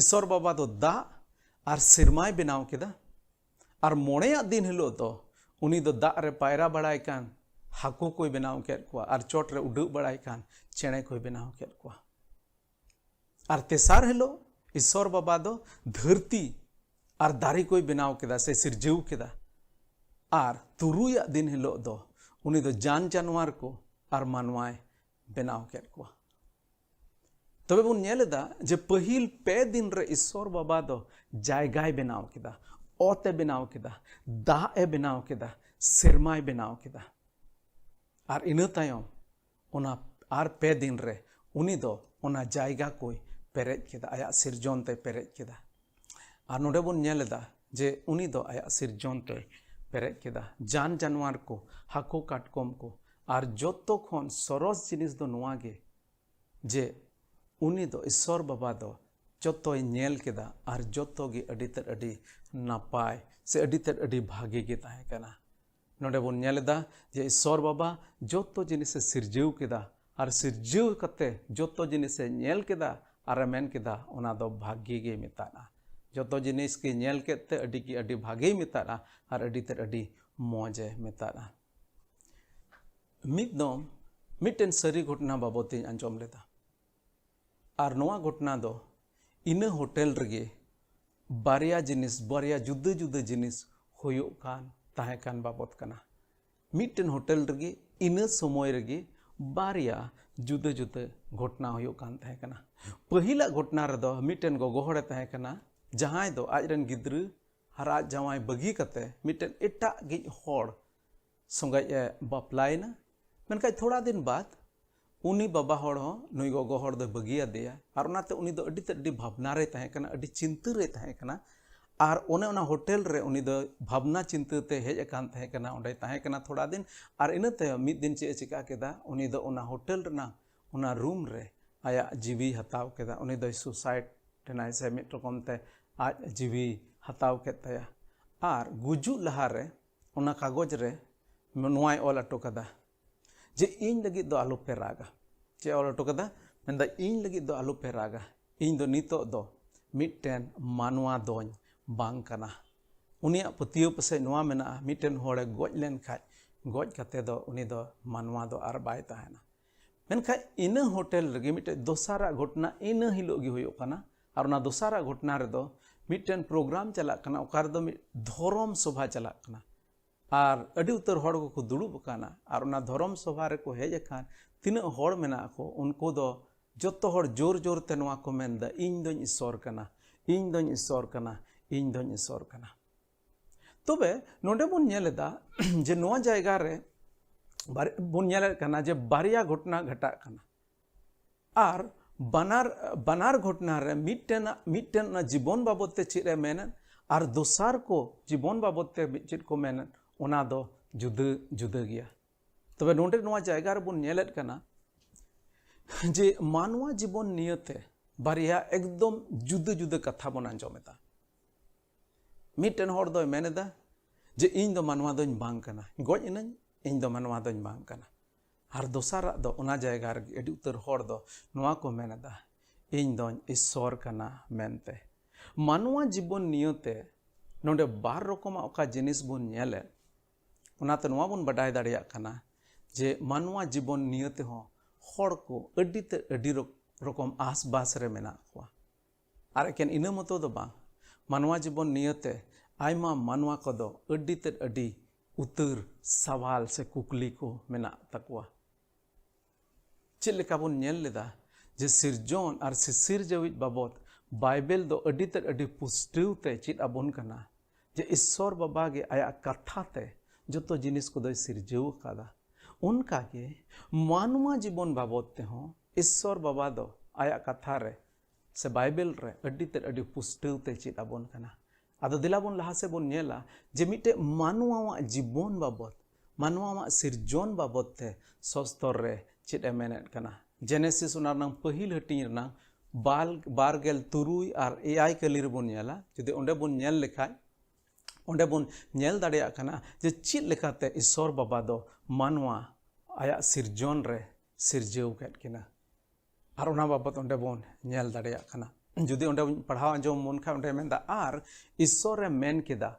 ᱤᱥᱚᱨ ᱵᱟᱵᱟ ᱫᱚ ᱫᱟᱜ ᱟᱨ ᱥᱮᱨᱢᱟᱭ ᱵᱮᱱᱟᱣ ᱠᱮᱫᱟ, ᱟᱨ ᱢᱚᱬᱮᱭᱟᱜ ᱫᱤᱱ ᱦᱤᱞᱳᱜ ᱫᱚ ᱩᱱᱤ ᱫᱚ ᱫᱟᱜ ᱨᱮ ᱯᱟᱭᱨᱟ ᱵᱟᱲᱟᱭ ᱠᱟᱱ ᱦᱟᱹᱠᱩ ᱠᱚᱭ ᱵᱮᱱᱟᱣ ᱠᱮᱫ ᱠᱚᱣᱟ, ᱟᱨ ᱪᱚᱴ ᱨᱮ ᱩᱰᱟᱹᱜ ᱵᱟᱲᱟᱭ ᱠᱟᱱ ᱪᱮᱬᱮ ᱠᱚᱭ ᱵᱮᱱᱟᱣ ᱠᱮᱫ ᱠᱚᱣᱟ᱾ ᱟᱨ ᱛᱮᱥᱟᱨ ᱦᱤᱞᱳᱜ ᱤᱥᱚᱨ ᱵᱟᱵᱟ ᱫᱚ ᱫᱷᱟᱹᱨᱛᱤ ᱟᱨ ᱫᱟᱨᱮ ᱠᱚᱭ ᱵᱮᱱᱟᱣ ᱠᱮᱫᱟ ᱥᱮ ᱥᱤᱨᱡᱟᱹᱣ ᱠᱮᱫᱟ᱾ ᱟᱨ ᱛᱩᱨᱩᱭᱟᱜ ᱫᱤᱱ ᱦᱤᱞᱳᱜ ᱫᱚ ᱩᱱᱤ ᱫᱚ ᱡᱟᱱ ᱡᱟᱱᱣᱟᱨ ᱠᱚ ᱟᱨ ᱢᱟᱱᱣᱟᱭ ᱵᱮᱱᱟᱣ ᱠᱮᱫ ᱠᱚᱣᱟ᱾ ᱛᱚᱵᱮ ᱵᱚᱱ ᱧᱮᱞ ᱮᱫᱟ ᱡᱮ ᱯᱟᱹᱦᱤᱞ ᱯᱮ ᱫᱤᱱ ᱨᱮ ᱤᱥᱚᱨ ᱵᱟᱵᱟ ᱫᱚ ᱡᱟᱭᱜᱟᱭ ᱵᱮᱱᱟᱣ ᱠᱮᱫᱟ, ᱚᱛ ᱮ ᱵᱮᱱᱟᱣ ᱠᱮᱫᱟ, ᱫᱟᱜ ᱮ ᱵᱮᱱᱟᱣ ᱠᱮᱫᱟ, ᱥᱮᱨᱢᱟᱭ ᱵᱮᱱᱟᱣ ᱠᱮᱫᱟ᱾ ᱟᱨ ᱤᱱᱟᱹ ᱛᱟᱭᱚᱢ ᱚᱱᱟ ᱟᱨ ᱯᱮ ᱫᱤᱱ ᱨᱮ ᱩᱱᱤ ᱫᱚ ᱚᱱᱟ ᱡᱟᱭᱜᱟ ᱠᱚᱭ ᱯᱮᱨᱮᱡ ᱠᱮᱫᱟ, ᱟᱭᱟᱜ ᱥᱤᱨᱡᱚᱱ ᱛᱮᱭ ᱯᱮᱨᱮᱡ ᱠᱮᱫᱟ᱾ ᱟᱨ ᱱᱚᱰᱮ ᱵᱚᱱ ᱧᱮᱞ ᱮᱫᱟ ᱡᱮ ᱩᱱᱤ ᱫᱚ ᱟᱭᱟᱜ ᱥᱤᱨᱡᱚᱱ ᱛᱮᱭ ᱯᱮᱨᱮᱡ ᱠᱮᱫᱟ᱾ ᱡᱟᱱ ᱡᱟᱱᱣᱟᱨ ᱠᱚ, ᱦᱟᱹᱠᱩ ᱠᱟᱴᱠᱚᱢ ᱠᱚ, ᱟᱨ ᱡᱚᱛᱚ ᱠᱷᱚᱱ ᱥᱚᱨᱚᱥ ᱡᱤᱱᱤᱥ ᱫᱚ ᱱᱚᱣᱟ ᱜᱮ ᱡᱮ ᱩᱱᱤ ᱫᱚ ᱤᱥᱚᱨ ᱵᱟᱵᱟ ᱫᱚ ᱡᱚᱛᱚᱭ ᱧᱮᱞ ᱠᱮᱫᱟ ᱟᱨ ᱡᱚᱛᱚ ᱜᱮ ᱟᱹᱰᱤ ᱛᱮᱫ ᱟᱹᱰᱤ ᱱᱟᱯᱟᱭ ᱥᱮ ᱟᱹᱰᱤ ᱛᱮᱫ ᱟᱹᱰᱤ ᱵᱷᱟᱜᱮ ᱜᱮ ᱛᱟᱦᱮᱸ ᱠᱟᱱᱟ᱾ ᱱᱚᱰᱮ ᱵᱚᱱ ᱧᱮᱞ ᱮᱫᱟ ᱡᱮ ᱤᱥᱚᱨ ᱵᱟᱵᱟ ᱡᱚᱛᱚ ᱡᱤᱱᱤᱥᱮ ᱥᱤᱨᱡᱟᱹᱣ ᱠᱮᱫᱟ ᱟᱨ ᱥᱤᱨᱡᱟᱹᱣ ᱠᱟᱛᱮ ᱡᱚᱛᱚ ᱡᱤᱱᱤᱥᱮ ᱧᱮᱞ ᱠᱮᱫᱟ ᱟᱨᱮ ᱢᱮᱱ ᱠᱮᱫᱟ, "ᱚᱱᱟ ᱫᱚ ᱵᱷᱟᱜᱮ ᱜᱮ ᱢᱮᱛᱟᱜᱼᱟ᱾" ᱡᱚᱛᱚ ᱡᱤᱱᱤᱥ ᱜᱮ ᱧᱮᱞ ᱠᱮᱫ ᱛᱮ ᱟᱹᱰᱤ ᱜᱮ ᱟᱹᱰᱤ ᱵᱷᱟᱜᱮᱭ ᱢᱮᱛᱟᱜᱼᱟ ᱟᱨ ᱟᱹᱰᱤ ᱛᱮᱫ ᱟᱹᱰᱤ ᱢᱚᱡᱮ ᱢᱮᱛᱟᱜᱼᱟ᱾ ᱢᱤᱫ ᱫᱚᱢ ᱢᱤᱫᱴᱮᱱ ᱥᱟᱹᱨᱤ ᱜᱷᱚᱴᱚᱱᱟ ᱵᱟᱵᱚᱛ ᱤᱧ ᱟᱸᱡᱚᱢ ᱞᱮᱫᱟ᱾ ᱟᱨ ᱱᱚᱣᱟ ᱜᱷᱚᱴᱚᱱᱟ ᱫᱚ ᱤᱱᱟᱹ ᱦᱳᱴᱮᱞ ᱨᱮᱜᱮ ᱵᱟᱨᱭᱟ ᱡᱤᱱᱤᱥ, ᱵᱟᱨᱭᱟ ᱡᱩᱫᱟᱹ ᱡᱩᱫᱟᱹ ᱡᱤᱱᱤᱥ ᱦᱩᱭᱩᱜ ᱠᱟᱱ ᱛᱟᱦᱮᱸ ᱠᱟᱱ ᱵᱟᱵᱚᱛ ᱠᱟᱱᱟ᱾ ᱢᱤᱫᱴᱮᱱ ᱦᱳᱴᱮᱞ ᱨᱮᱜᱮ ᱤᱱᱟᱹ ᱥᱚᱢᱚᱭ ᱨᱮᱜᱮ ᱵᱟᱨᱭᱟ ᱡᱩᱫᱟᱹ ᱡᱩᱫᱟᱹ ᱜᱷᱚᱴᱚᱱᱟ ᱦᱩᱭᱩᱜ ᱠᱟᱱ ᱛᱟᱦᱮᱸ ᱠᱟᱱᱟ᱾ ᱯᱟᱹᱦᱤᱞᱟᱜ ᱜᱷᱚᱴᱚᱱᱟ ᱨᱮᱫᱚ ᱢᱤᱫᱴᱮᱱ ᱜᱚᱜᱚ ᱦᱚᱲᱮ ᱛᱟᱦᱮᱸ ᱠᱟᱱᱟ, ᱡᱟᱦᱟᱸᱭ ᱫᱚ ᱟᱡᱨᱮᱱ ᱜᱤᱫᱽᱨᱟᱹ ᱟᱨ ᱟᱡ ᱡᱟᱶᱟᱭ ᱵᱟᱹᱜᱤ ᱠᱟᱛᱮ ᱢᱤᱫᱴᱮᱱ ᱮᱴᱟᱜ ᱜᱤᱡ ᱦᱚᱲ ᱥᱚᱸᱜᱮ ᱮ ᱵᱟᱯᱞᱟᱭᱮᱱᱟ᱾ ᱢᱮᱱᱠᱷᱟᱱ ᱛᱷᱚᱲᱟ ᱫᱤᱱ ᱵᱟᱫ ᱩᱱᱤ ᱵᱟᱵᱟ ᱦᱚᱲ ᱦᱚᱸ ᱱᱩᱭ ᱜᱚᱜᱚ ᱦᱚᱲ ᱫᱚᱭ ᱵᱟᱹᱜᱤᱭᱟᱫᱮᱭᱟ, ᱟᱨ ᱚᱱᱟᱛᱮ ᱩᱱᱤ ᱫᱚ ᱟᱹᱰᱤ ᱛᱮᱫ ᱟᱹᱰᱤ ᱵᱷᱟᱵᱽᱱᱟ ᱨᱮᱭ ᱛᱟᱦᱮᱸ ᱠᱟᱱᱟ, ᱟᱹᱰᱤ ᱪᱤᱱᱛᱟᱹ ᱨᱮᱭ ᱛᱟᱦᱮᱸ ᱠᱟᱱᱟ᱾ ᱟᱨ ᱚᱱᱮ ᱚᱱᱟ ᱦᱳᱴᱮᱞ ᱨᱮ ᱩᱱᱤ ᱫᱚ ᱵᱷᱟᱵᱽᱱᱟ ᱪᱤᱱᱛᱟᱹ ᱛᱮ ᱦᱮᱡ ᱟᱠᱟᱱ ᱛᱟᱦᱮᱸ ᱠᱟᱱᱟ, ᱚᱸᱰᱮᱭ ᱛᱟᱦᱮᱸ ᱠᱟᱱᱟ ᱛᱷᱚᱲᱟ ᱫᱤᱱ᱾ ᱟᱨ ᱤᱱᱟᱹ ᱛᱟᱭᱚᱢ ᱢᱤᱫ ᱫᱤᱱ ᱪᱮᱫ ᱮ ᱪᱤᱠᱟ ᱠᱮᱫᱟ, ᱩᱱᱤ ᱫᱚ ᱚᱱᱟ ᱦᱳᱴᱮᱞ ᱨᱮᱱᱟᱜ ᱚᱱᱟ ᱨᱩᱢ ᱨᱮ ᱟᱭᱟᱜ ᱡᱤᱣᱤ ᱦᱟᱛᱟᱣ ᱠᱮᱫᱟ᱾ ᱩᱱᱤ ᱫᱚᱭ ᱥᱩᱥᱟᱭᱤᱰ ᱮᱱᱟᱭ, ᱥᱮ ᱢᱤᱫ ᱨᱚᱠᱚᱢ ᱛᱮ ᱟᱡ ᱡᱤᱣᱤ ᱦᱟᱛᱟᱣ ᱠᱮᱫ ᱛᱟᱭᱟ᱾ ᱟᱨ ᱜᱩᱡᱩᱜ ᱞᱟᱦᱟᱨᱮ ᱚᱱᱟ ᱠᱟᱜᱚᱡᱽ ᱨᱮ ᱱᱚᱣᱟᱭ ᱚᱞ ᱦᱚᱴᱚ ᱠᱟᱫᱟ ᱡᱮ, "ᱤᱧ ᱞᱟᱹᱜᱤᱫ ᱫᱚ ᱟᱞᱚ ᱯᱮ ᱨᱟᱜᱟ᱾" ᱪᱮᱫ ᱚᱞ ᱦᱚᱴᱚ ᱠᱟᱫᱟ? ᱢᱮᱱᱫᱟ, "ᱤᱧ ᱞᱟᱹᱜᱤᱫ ᱫᱚ ᱟᱞᱚ ᱯᱮ ᱨᱟᱜᱟ, ᱤᱧ ᱫᱚ ᱱᱤᱛᱚᱜ ᱫᱚ ᱢᱤᱫᱴᱮᱱ ᱢᱟᱱᱣᱟ ᱫᱚᱧ ᱵᱟᱝ ᱠᱟᱱᱟ᱾" ᱩᱱᱤᱭᱟᱜ ᱯᱟᱹᱛᱭᱟᱹᱣ ᱯᱟᱥᱮᱡ ᱱᱚᱣᱟ ᱢᱮᱱᱟᱜᱼᱟ, ᱢᱤᱫᱴᱮᱱ ᱦᱚᱲᱮ ᱜᱚᱡ ᱞᱮᱱᱠᱷᱟᱡ, ᱜᱚᱡ ᱠᱟᱛᱮ ᱫᱚ ᱩᱱᱤ ᱫᱚ ᱢᱟᱱᱣᱟ ᱫᱚ ᱟᱨ ᱵᱟᱭ ᱛᱟᱦᱮᱱᱟ᱾ ᱢᱮᱱᱠᱷᱟᱱ ᱤᱱᱟᱹ ᱦᱳᱴᱮᱞ ᱨᱮᱜᱮ ᱢᱤᱫᱴᱮᱡ ᱫᱚᱥᱟᱨᱟᱜ ᱜᱷᱚᱴᱚᱱᱟ ᱤᱱᱟᱹ ᱦᱤᱞᱳᱜ ᱜᱮ ᱦᱩᱭᱩᱜ ᱠᱟᱱᱟ᱾ ᱟᱨ ᱚᱱᱟ ᱫᱚᱥᱟᱨᱟᱜ ᱜᱷᱚᱴᱚᱱᱟ ᱨᱮᱫᱚ ᱢᱤᱫᱴᱮᱱ ᱯᱨᱳᱜᱨᱟᱢ ᱪᱟᱞᱟᱜ ᱠᱟᱱᱟ, ᱚᱠᱟ ᱨᱮᱫᱚ ᱢᱤᱫ ᱫᱷᱚᱨᱚᱢ ᱥᱚᱵᱷᱟ ᱪᱟᱞᱟᱜ ᱠᱟᱱᱟ᱾ ᱟᱨ ᱟᱹᱰᱤ ᱩᱛᱟᱹᱨ ᱦᱚᱲ ᱠᱚᱠᱚ ᱫᱩᱲᱩᱵ ᱟᱠᱟᱱᱟ᱾ ᱟᱨ ᱚᱱᱟ ᱫᱷᱚᱨᱚᱢ ᱥᱚᱵᱷᱟ ᱨᱮᱠᱚ ᱦᱮᱡ ᱟᱠᱟᱱ ᱛᱤᱱᱟᱹᱜ ᱦᱚᱲ ᱢᱮᱱᱟᱜ ᱠᱚ, ᱩᱱᱠᱩ ᱫᱚ ᱡᱚᱛᱚ ᱦᱚᱲ ᱡᱳᱨ ᱡᱳᱨ ᱛᱮ ᱱᱚᱣᱟ ᱠᱚ ᱢᱮᱱᱫᱟ, "ᱤᱧ ᱫᱚᱧ ᱤᱥᱥᱚᱨ ᱠᱟᱱᱟ, ᱤᱧ ᱫᱚᱧ ᱤᱥᱥᱚᱨ ᱠᱟᱱᱟ, ᱤᱧ ᱫᱚᱧ ᱤᱥᱥᱚᱨ ᱠᱟᱱᱟ᱾" ᱛᱚᱵᱮ ᱱᱚᱰᱮ ᱵᱚᱱ ᱧᱮᱞ ᱮᱫᱟ ᱡᱮ ᱱᱚᱣᱟ ᱡᱟᱭᱜᱟ ᱨᱮ ᱵᱟᱨ-, ᱵᱚᱱ ᱧᱮᱞᱮᱫ ᱠᱟᱱᱟ ᱡᱮ ᱵᱟᱨᱭᱟ ᱜᱷᱚᱴᱚᱱᱟ ᱜᱷᱟᱴᱟᱜ ᱠᱟᱱᱟ᱾ ᱟᱨ ᱵᱟᱱᱟᱨ, ᱵᱟᱱᱟᱨ ᱜᱷᱚᱴᱚᱱᱟ ᱨᱮ ᱢᱤᱫᱴᱮᱱ, ᱢᱤᱫᱴᱮᱱ ᱚᱱᱟ ᱡᱤᱵᱚᱱ ᱵᱟᱵᱚᱫ ᱛᱮ ᱪᱮᱫ ᱮ ᱢᱮᱱᱮᱫ, ᱟᱨ ᱫᱚᱥᱟᱨ ᱠᱚ ᱡᱤᱵᱚᱱ ᱵᱟᱵᱚᱫ ᱛᱮ ᱢᱤᱫ ᱪᱮᱫ ᱠᱚ ᱢᱮᱱᱮᱫ, ᱚᱱᱟ ᱫᱚ ᱡᱩᱫᱟᱹ ᱡᱩᱫᱟᱹ ᱜᱮᱭᱟ᱾ ᱛᱚᱵᱮ ᱱᱚᱰᱮ ᱱᱚᱣᱟ ᱡᱟᱭᱜᱟ ᱨᱮᱵᱚᱱ ᱧᱮᱞᱮᱫ ᱠᱟᱱᱟ ᱡᱮ ᱢᱟᱱᱣᱟ ᱡᱤᱵᱚᱱ ᱱᱤᱭᱟᱹᱛᱮ ᱵᱟᱨᱭᱟ ᱮᱠᱫᱚᱢ ᱡᱩᱫᱟᱹ ᱡᱩᱫᱟᱹ ᱠᱟᱛᱷᱟ ᱵᱚᱱ ᱟᱸᱡᱚᱢ ᱮᱫᱟ᱾ ᱢᱤᱫᱴᱮᱱ ᱦᱚᱲ ᱫᱚᱭ ᱢᱮᱱ ᱮᱫᱟ ᱡᱮ, "ᱤᱧ ᱫᱚ ᱢᱟᱱᱣᱟ ᱫᱚᱧ ᱵᱟᱝ ᱠᱟᱱᱟ, ᱜᱚᱡ ᱮᱱᱟᱹᱧ, ᱤᱧ ᱫᱚ ᱢᱟᱱᱣᱟ ᱫᱚᱧ ᱵᱟᱝ ᱠᱟᱱᱟ᱾" ᱟᱨ ᱫᱚᱥᱟᱨᱟᱜ ᱫᱚ ᱚᱱᱟ ᱡᱟᱭᱜᱟ ᱨᱮᱜᱮ ᱟᱹᱰᱤ ᱩᱛᱟᱹᱨ ᱦᱚᱲ ᱫᱚ ᱱᱚᱣᱟ ᱠᱚ ᱢᱮᱱ ᱮᱫᱟ, "ᱤᱧ ᱫᱚᱧ ᱤᱥᱥᱚᱨ ᱠᱟᱱᱟ" ᱢᱮᱱᱛᱮ᱾ ᱢᱟᱱᱣᱟ ᱡᱤᱵᱚᱱ ᱱᱤᱭᱟᱹᱛᱮ ᱱᱚᱰᱮ ᱵᱟᱨ ᱨᱚᱠᱚᱢᱟᱜ ᱚᱠᱟ ᱡᱤᱱᱤᱥ ᱵᱚᱱ ᱧᱮᱞᱮᱫ, ᱚᱱᱟᱛᱮ ᱱᱚᱣᱟ ᱵᱚᱱ ᱵᱟᱰᱟᱭ ᱫᱟᱲᱮᱭᱟᱜ ᱠᱟᱱᱟ ᱡᱮ ᱢᱟᱱᱣᱟ ᱡᱤᱵᱚᱱ ᱱᱤᱭᱟᱹ ᱛᱮᱦᱚᱸ ᱦᱚᱲ ᱠᱚ ᱟᱹᱰᱤ ᱛᱮ ᱟᱹᱰᱤ ᱨᱚᱠ-, ᱨᱚᱠᱚᱢ ᱟᱥᱵᱟᱥ ᱨᱮ ᱢᱮᱱᱟᱜ ᱠᱚᱣᱟ᱾ ᱟᱨ ᱮᱠᱮᱱ ᱤᱱᱟᱹ ᱢᱚᱛᱚ ᱫᱚ ᱵᱟᱝ, ᱢᱟᱱᱣᱟ ᱡᱤᱵᱚᱱ ᱱᱤᱭᱟᱹᱛᱮ ᱟᱭᱢᱟ ᱢᱟᱱᱣᱟ ᱠᱚᱫᱚ ᱟᱹᱰᱤ ᱛᱮᱫ ᱟᱹᱰᱤ ᱩᱛᱟᱹᱨ ᱥᱟᱣᱟᱞ ᱥᱮ ᱠᱩᱠᱞᱤ ᱠᱚ ᱢᱮᱱᱟᱜ ᱛᱟᱠᱚᱣᱟ᱾ ᱪᱮᱫ ᱞᱮᱠᱟ ᱵᱚᱱ ᱧᱮᱞ ᱞᱮᱫᱟ ᱡᱮ ᱥᱤᱨᱡᱚᱱ ᱟᱨ ᱥᱤᱥᱤᱨᱡᱟᱹᱣᱤᱡ ᱵᱟᱵᱚᱫ ᱵᱟᱭᱵᱮᱞ ᱫᱚ ᱟᱹᱰᱤ ᱛᱮᱫ ᱟᱹᱰᱤ ᱯᱩᱥᱴᱟᱹᱣ ᱛᱮ ᱪᱮᱫ ᱟᱵᱚᱱ ᱠᱟᱱᱟ ᱡᱮ ᱤᱥᱥᱚᱨ ᱵᱟᱵᱟ ᱜᱮ ᱟᱭᱟᱜ ᱠᱟᱛᱷᱟ ᱛᱮ ᱡᱚᱛᱚ ᱡᱤᱱᱤᱥ ᱠᱚᱫᱚᱭ ᱥᱤᱨᱡᱟᱹᱣ ᱟᱠᱟᱫᱟ᱾ ᱚᱱᱠᱟ ᱜᱮ ᱢᱟᱱᱣᱟ ᱡᱤᱵᱚᱱ ᱵᱟᱵᱚᱫ ᱛᱮᱦᱚᱸ ᱤᱥᱥᱚᱨ ᱵᱟᱵᱟ ᱫᱚ ᱟᱭᱟᱜ ᱠᱟᱛᱷᱟ ᱨᱮ ᱥᱮ ᱵᱟᱭᱵᱮᱞ ᱨᱮ ᱟᱹᱰᱤ ᱛᱮᱫ ᱟᱹᱰᱤ ᱯᱩᱥᱴᱟᱹᱣ ᱛᱮ ᱪᱮᱫ ᱟᱵᱚᱱ ᱠᱟᱱᱟ᱾ ᱟᱫᱚ ᱫᱮᱞᱟ ᱵᱚᱱ ᱞᱟᱦᱟ ᱥᱮᱫ ᱵᱚᱱ ᱧᱮᱞᱟ ᱡᱮ ᱢᱤᱫᱴᱮᱡ ᱢᱟᱱᱣᱟᱣᱟᱜ ᱡᱤᱵᱚᱱ ᱵᱟᱵᱚᱫ, ᱢᱟᱱᱣᱟᱣᱟᱜ ᱥᱤᱨᱡᱚᱱ ᱵᱟᱵᱚᱫ ᱛᱮ ᱥᱚᱥᱛᱚᱨ ᱨᱮ ᱪᱮᱫ ᱮ ᱢᱮᱱᱮᱫ ᱠᱟᱱᱟ᱾ ᱡᱮᱱᱮᱥᱤᱥ ᱚᱱᱟ ᱨᱮᱱᱟᱝ ᱯᱟᱹᱦᱤᱞ ᱦᱟᱹᱴᱤᱧ ᱨᱮᱱᱟᱝ ᱵᱟᱞ-, ᱵᱟᱨ ᱜᱮᱞ ᱛᱩᱨᱩᱭ ᱟᱨ ᱮᱭᱟᱭ ᱠᱟᱹᱞᱤ ᱨᱮᱵᱚᱱ ᱧᱮᱞᱟ᱾ ᱡᱩᱫᱤ ᱚᱸᱰᱮ ᱵᱚᱱ ᱧᱮᱞ ᱞᱮᱠᱷᱟᱡ, ᱚᱸᱰᱮ ᱵᱚᱱ ᱧᱮᱞ ᱫᱟᱲᱮᱭᱟᱜ ᱠᱟᱱᱟ ᱡᱮ ᱪᱮᱫ ᱞᱮᱠᱟᱛᱮ ᱤᱥᱥᱚᱨ ᱵᱟᱵᱟ ᱫᱚ ᱢᱟᱱᱣᱟ ᱟᱭᱟᱜ ᱥᱤᱨᱡᱚᱱ ᱨᱮ ᱥᱤᱨᱡᱟᱹᱣ ᱠᱮᱫ ᱠᱤᱱᱟ᱾ ᱟᱨ ᱚᱱᱟ ᱵᱟᱵᱚᱫ ᱚᱸᱰᱮ ᱵᱚᱱ ᱧᱮᱞ ᱫᱟᱲᱮᱭᱟᱜ ᱠᱟᱱᱟ᱾ ᱡᱩᱫᱤ ᱚᱸᱰᱮ ᱵᱚᱱ ᱯᱟᱲᱦᱟᱣ ᱟᱸᱡᱚᱢ ᱵᱚᱱ ᱠᱷᱟᱱ, ᱚᱸᱰᱮ ᱢᱮᱱᱫᱟ, "ᱟᱨ ᱤᱥᱥᱚᱨᱮ ᱢᱮᱱ ᱠᱮᱫᱟ,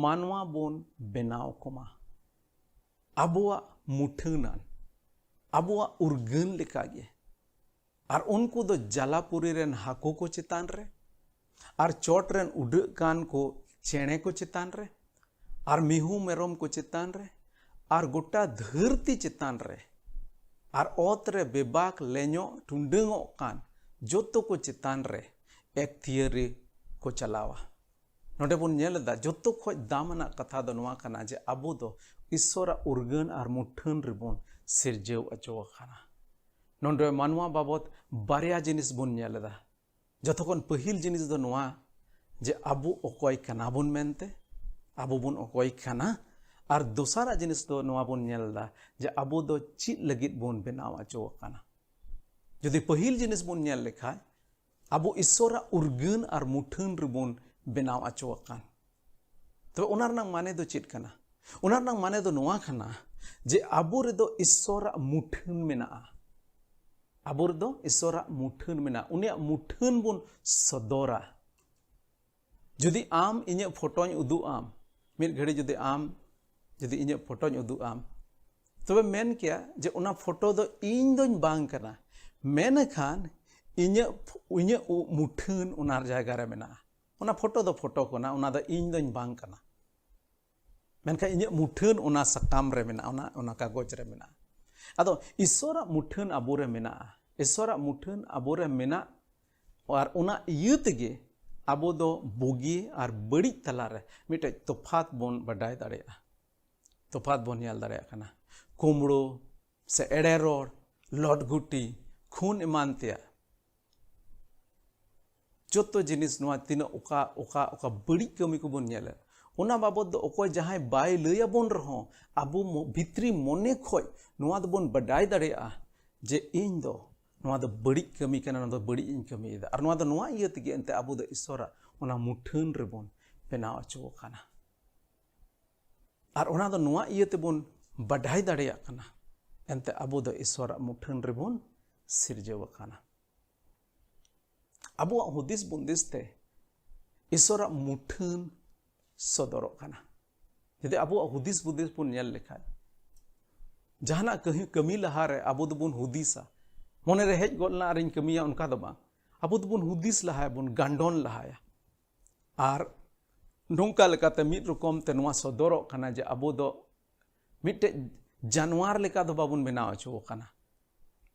ᱢᱟᱱᱣᱟ ᱵᱚᱱ ᱵᱮᱱᱟᱣ ᱠᱚᱢᱟ ᱟᱵᱚᱣᱟᱜ ᱢᱩᱴᱷᱟᱹᱱᱟᱱ, ᱟᱵᱚᱣᱟᱜ ᱩᱨᱜᱟᱹᱱ ᱞᱮᱠᱟᱜᱮ᱾ ᱟᱨ ᱩᱱᱠᱩ ᱫᱚ ᱡᱟᱞᱟᱯᱩᱨᱤ ᱨᱮᱱ ᱦᱟᱹᱠᱩ ᱠᱚ ᱪᱮᱛᱟᱱ ᱨᱮ, ᱟᱨ ᱪᱚᱴ ᱨᱮᱱ ᱩᱰᱟᱹᱜ ᱠᱟᱱ ᱠᱚ ᱪᱮᱬᱮ ᱠᱚ ᱪᱮᱛᱟᱱ ᱨᱮ, ᱟᱨ ᱢᱤᱦᱩ ᱢᱮᱨᱚᱢ ᱠᱚ ᱪᱮᱛᱟᱱ ᱨᱮ, ᱟᱨ ᱜᱚᱴᱟ ᱫᱷᱟᱹᱨᱛᱤ ᱪᱮᱛᱟᱱ ᱨᱮ, ᱟᱨ ᱚᱛ ᱨᱮ ᱵᱮᱵᱟᱠ ᱞᱮᱧᱚᱜ ᱴᱩᱰᱟᱹᱝᱚᱜ ᱠᱟᱱ ᱡᱚᱛᱚ ᱠᱚ ᱪᱮᱛᱟᱱ ᱨᱮ ᱮᱠᱛᱤᱭᱟᱹᱨᱤ ᱠᱚ ᱪᱟᱞᱟᱣᱟ᱾" ᱱᱚᱰᱮ ᱵᱚᱱ ᱧᱮᱞ ᱮᱫᱟ, ᱡᱚᱛᱚ ᱠᱷᱚᱡ ᱫᱟᱢ ᱟᱱᱟᱜ ᱠᱟᱛᱷᱟ ᱫᱚ ᱱᱚᱣᱟ ᱠᱟᱱᱟ ᱡᱮ ᱟᱵᱚ ᱫᱚ ᱤᱥᱥᱚᱨᱟᱜ ᱩᱨᱜᱟᱹᱱ ᱟᱨ ᱢᱩᱴᱷᱟᱹᱱ ᱨᱮᱵᱚᱱ ᱥᱤᱨᱡᱟᱹᱣ ᱚᱪᱚ ᱟᱠᱟᱱᱟ᱾ ᱱᱚᱰᱮ ᱢᱟᱱᱣᱟ ᱵᱟᱵᱚᱫ ᱵᱟᱨᱭᱟ ᱡᱤᱱᱤᱥ ᱵᱚᱱ ᱧᱮᱞ ᱮᱫᱟ᱾ ᱡᱚᱛᱚ ᱠᱷᱚᱱ ᱯᱟᱹᱦᱤᱞ ᱡᱤᱱᱤᱥ ᱫᱚ ᱱᱚᱣᱟ ᱡᱮ ᱟᱵᱚ ᱚᱠᱚᱭ ᱠᱟᱱᱟ ᱵᱚᱱ ᱢᱮᱱᱛᱮ, ᱟᱵᱚ ᱵᱚᱱ ᱚᱠᱚᱭ ᱠᱟᱱᱟ, ᱟᱨ ᱫᱚᱥᱟᱨᱟᱜ ᱡᱤᱱᱤᱥ ᱫᱚ ᱱᱚᱣᱟ ᱵᱚᱱ ᱧᱮᱞ ᱮᱫᱟ ᱡᱮ ᱟᱵᱚ ᱫᱚ ᱪᱮᱫ ᱞᱟᱹᱜᱤᱫ ᱵᱚᱱ ᱵᱮᱱᱟᱣ ᱚᱪᱚ ᱟᱠᱟᱱᱟ᱾ ᱡᱩᱫᱤ ᱯᱟᱹᱦᱤᱞ ᱡᱤᱱᱤᱥ ᱵᱚᱱ ᱧᱮᱞ ᱞᱮᱠᱷᱟᱡ, ᱟᱵᱚ ᱤᱥᱥᱚᱨᱟᱜ ᱩᱨᱜᱟᱹᱱ ᱟᱨ ᱢᱩᱴᱷᱟᱹᱱ ᱨᱮᱵᱚᱱ ᱵᱮᱱᱟᱣ ᱚᱪᱚ ᱟᱠᱟᱱ, ᱛᱚᱵᱮ ᱚᱱᱟ ᱨᱮᱱᱟᱜ ᱢᱟᱱᱮ ᱫᱚ ᱪᱮᱫ ᱠᱟᱱᱟ? ᱚᱱᱟ ᱨᱮᱱᱟᱜ ᱢᱟᱱᱮ ᱫᱚ ᱱᱚᱣᱟ ᱠᱟᱱᱟ ᱡᱮ ᱟᱵᱚ ᱨᱮᱫᱚ ᱤᱥᱥᱚᱨᱟᱜ ᱢᱩᱴᱷᱟᱹᱱ ᱢᱮᱱᱟᱜᱼᱟ᱾ ᱟᱵᱚ ᱨᱮᱫᱚ ᱤᱥᱥᱚᱨᱟᱜ ᱢᱩᱴᱷᱟᱹᱱ ᱢᱮᱱᱟᱜᱼᱟ᱾ ᱩᱱᱤᱭᱟᱜ ᱢᱩᱴᱷᱟᱹᱱ ᱵᱚᱱ ᱥᱚᱫᱚᱨᱟ᱾ ᱡᱩᱫᱤ ᱟᱢ ᱤᱧᱟᱹᱜ ᱯᱷᱳᱴᱳᱧ ᱩᱫᱩᱜ ᱟᱢ, ᱢᱤᱫ ᱜᱷᱟᱹᱲᱤ ᱡᱩᱫᱤ ᱟᱢ, ᱡᱩᱫᱤ ᱤᱧᱟᱹᱜ ᱯᱷᱳᱴᱳᱧ ᱩᱫᱩᱜ ᱟᱢ, ᱛᱚᱵᱮ ᱢᱮᱱ ᱠᱮᱭᱟ ᱡᱮ ᱚᱱᱟ ᱯᱷᱳᱴᱳ ᱫᱚ ᱤᱧ ᱫᱚᱧ ᱵᱟᱝ ᱠᱟᱱᱟ, ᱢᱮᱱᱠᱷᱟᱱ ᱤᱧᱟᱹᱜ, ᱤᱧᱟᱹᱜ ᱩ-, ᱢᱩᱴᱷᱟᱹᱱ ᱚᱱᱟ ᱡᱟᱭᱜᱟ ᱨᱮ ᱢᱮᱱᱟᱜᱼᱟ᱾ ᱚᱱᱟ ᱯᱷᱳᱴᱳ ᱫᱚ ᱯᱷᱳᱴᱳ ᱠᱟᱱᱟ, ᱚᱱᱟ ᱫᱚ ᱤᱧ ᱫᱚᱧ ᱵᱟᱝ ᱠᱟᱱᱟ, ᱢᱮᱱᱠᱷᱟᱱ ᱤᱧᱟᱹᱜ ᱢᱩᱴᱷᱟᱹᱱ ᱚᱱᱟ ᱥᱟᱠᱟᱢ ᱨᱮ ᱢᱮᱱᱟᱜᱼᱟ, ᱚᱱᱟ, ᱚᱱᱟ ᱠᱟᱜᱚᱡᱽ ᱨᱮ ᱢᱮᱱᱟᱜᱼᱟ᱾ ᱟᱫᱚ ᱤᱥᱥᱚᱨᱟᱜ ᱢᱩᱴᱷᱟᱹᱱ ᱟᱵᱚᱨᱮ ᱢᱮᱱᱟᱜᱼᱟ᱾ ᱤᱥᱥᱚᱨᱟᱜ ᱢᱩᱴᱷᱟᱹᱱ ᱟᱵᱚᱨᱮ ᱢᱮᱱᱟᱜ ᱟᱨ ᱚᱱᱟ ᱤᱭᱟᱹ ᱛᱮᱜᱮ ᱟᱵᱚ ᱫᱚ ᱵᱩᱜᱤ ᱟᱨ ᱵᱟᱹᱲᱤᱡ ᱛᱟᱞᱟᱨᱮ ᱢᱤᱫᱴᱮᱡ ᱛᱚᱯᱷᱟᱛ ᱵᱚᱱ ᱵᱟᱰᱟᱭ ᱫᱟᱲᱮᱭᱟᱜᱼᱟ, ᱛᱚᱯᱷᱟᱛ ᱵᱚᱱ ᱧᱮᱞ ᱫᱟᱲᱮᱭᱟᱜ ᱠᱟᱱᱟ᱾ ᱠᱩᱢᱵᱽᱲᱩ ᱥᱮ ᱮᱲᱮ ᱨᱚᱲ, ᱞᱚᱴᱜᱩᱴᱤ, ᱠᱷᱩᱱ ᱮᱢᱟᱱ ᱛᱮᱭᱟᱜ ᱡᱚᱛᱚ ᱡᱤᱱᱤᱥ, ᱱᱚᱣᱟ ᱛᱤᱱᱟᱹᱜ ᱚᱠᱟ ᱚᱠᱟ ᱚᱠᱟ ᱵᱟᱹᱲᱤᱡ ᱠᱟᱹᱢᱤ ᱠᱚᱵᱚᱱ ᱧᱮᱞᱮᱫ, ᱚᱱᱟ ᱵᱟᱵᱚᱛ ᱫᱚ ᱚᱠᱚᱭ ᱡᱟᱦᱟᱸᱭ ᱵᱟᱭ ᱞᱟᱹᱭ ᱟᱵᱚᱱ ᱨᱮᱦᱚᱸ ᱟᱵᱚ ᱢᱚ- ᱵᱷᱤᱛᱨᱤ ᱢᱚᱱᱮ ᱠᱷᱚᱡ ᱱᱚᱣᱟ ᱫᱚᱵᱚᱱ ᱵᱟᱰᱟᱭ ᱫᱟᱲᱮᱭᱟᱜᱼᱟ ᱡᱮ ᱤᱧ ᱫᱚ ᱱᱚᱣᱟ ᱫᱚ ᱵᱟᱹᱲᱤᱡ ᱠᱟᱹᱢᱤ ᱠᱟᱱᱟ, ᱱᱚᱣᱟ ᱫᱚ ᱵᱟᱹᱲᱤᱡ ᱤᱧ ᱠᱟᱹᱢᱤᱭᱮᱫᱟ᱾ ᱟᱨ ᱱᱚᱣᱟ ᱫᱚ ᱱᱚᱣᱟ ᱤᱭᱟᱹ ᱛᱮᱜᱮ ᱮᱱᱛᱮ ᱟᱵᱚ ᱫᱚ ᱤᱥᱥᱚᱨᱟᱜ ᱚᱱᱟ ᱢᱩᱴᱷᱟᱹᱱ ᱨᱮᱵᱚᱱ ᱵᱮᱱᱟᱣ ᱦᱚᱪᱚ ᱟᱠᱟᱱᱟ᱾ ᱟᱨ ᱚᱱᱟ ᱫᱚ ᱱᱚᱣᱟ ᱤᱭᱟᱹ ᱛᱮᱵᱚᱱ ᱵᱟᱰᱟᱭ ᱫᱟᱲᱮᱭᱟᱜ ᱠᱟᱱᱟ, ᱮᱱᱛᱮ ᱟᱵᱚ ᱫᱚ ᱤᱥᱥᱚᱨᱟᱜ ᱢᱩᱴᱷᱟᱹᱱ ᱨᱮᱵᱚᱱ ᱥᱤᱨᱡᱟᱹᱣ ᱟᱠᱟᱱᱟ᱾ ᱟᱵᱚᱣᱟᱜ ᱦᱩᱫᱤᱥ ᱵᱩᱫᱤᱥ ᱛᱮ ᱤᱥᱥᱚᱨᱟᱜ ᱢᱩᱴᱷᱟᱹᱱ ᱥᱚᱫᱚᱨᱚᱜ ᱠᱟᱱᱟ᱾ ᱡᱩᱫᱤ ᱟᱵᱚᱣᱟᱜ ᱦᱩᱫᱤᱥ ᱵᱩᱫᱤᱥ ᱵᱚᱱ ᱧᱮᱞ ᱞᱮᱠᱷᱟᱱ, ᱡᱟᱦᱟᱱᱟᱜ ᱠᱟᱹᱦᱤ- ᱠᱟᱹᱢᱤ ᱞᱟᱦᱟᱨᱮ ᱟᱵᱚ ᱫᱚᱵᱚᱱ ᱦᱩᱫᱤᱥᱟ, ᱢᱚᱱᱮᱨᱮ ᱦᱮᱡ ᱜᱚᱫ ᱞᱮᱱᱟ ᱟᱨᱤᱧ ᱠᱟᱹᱢᱤᱭᱟ, ᱚᱱᱠᱟ ᱫᱚ ᱵᱟᱝ᱾ ᱟᱵᱚ ᱫᱚᱵᱚᱱ ᱦᱩᱫᱤᱥ ᱞᱟᱦᱟᱭᱟᱵᱚᱱ, ᱜᱟᱱᱰᱚᱱ ᱞᱟᱦᱟᱭᱟ᱾ ᱟᱨ ᱱᱚᱝᱠᱟ ᱞᱮᱠᱟᱛᱮ ᱢᱤᱫ ᱨᱚᱠᱚᱢ ᱛᱮ ᱱᱚᱣᱟ ᱥᱚᱫᱚᱨᱚᱜ ᱠᱟᱱᱟ ᱡᱮ ᱟᱵᱚ ᱫᱚ ᱢᱤᱫᱴᱮᱡ ᱡᱟᱱᱣᱟᱨ ᱞᱮᱠᱟ ᱫᱚ ᱵᱟᱵᱚᱱ ᱵᱮᱱᱟᱣ ᱦᱚᱪᱚ ᱟᱠᱟᱱᱟ᱾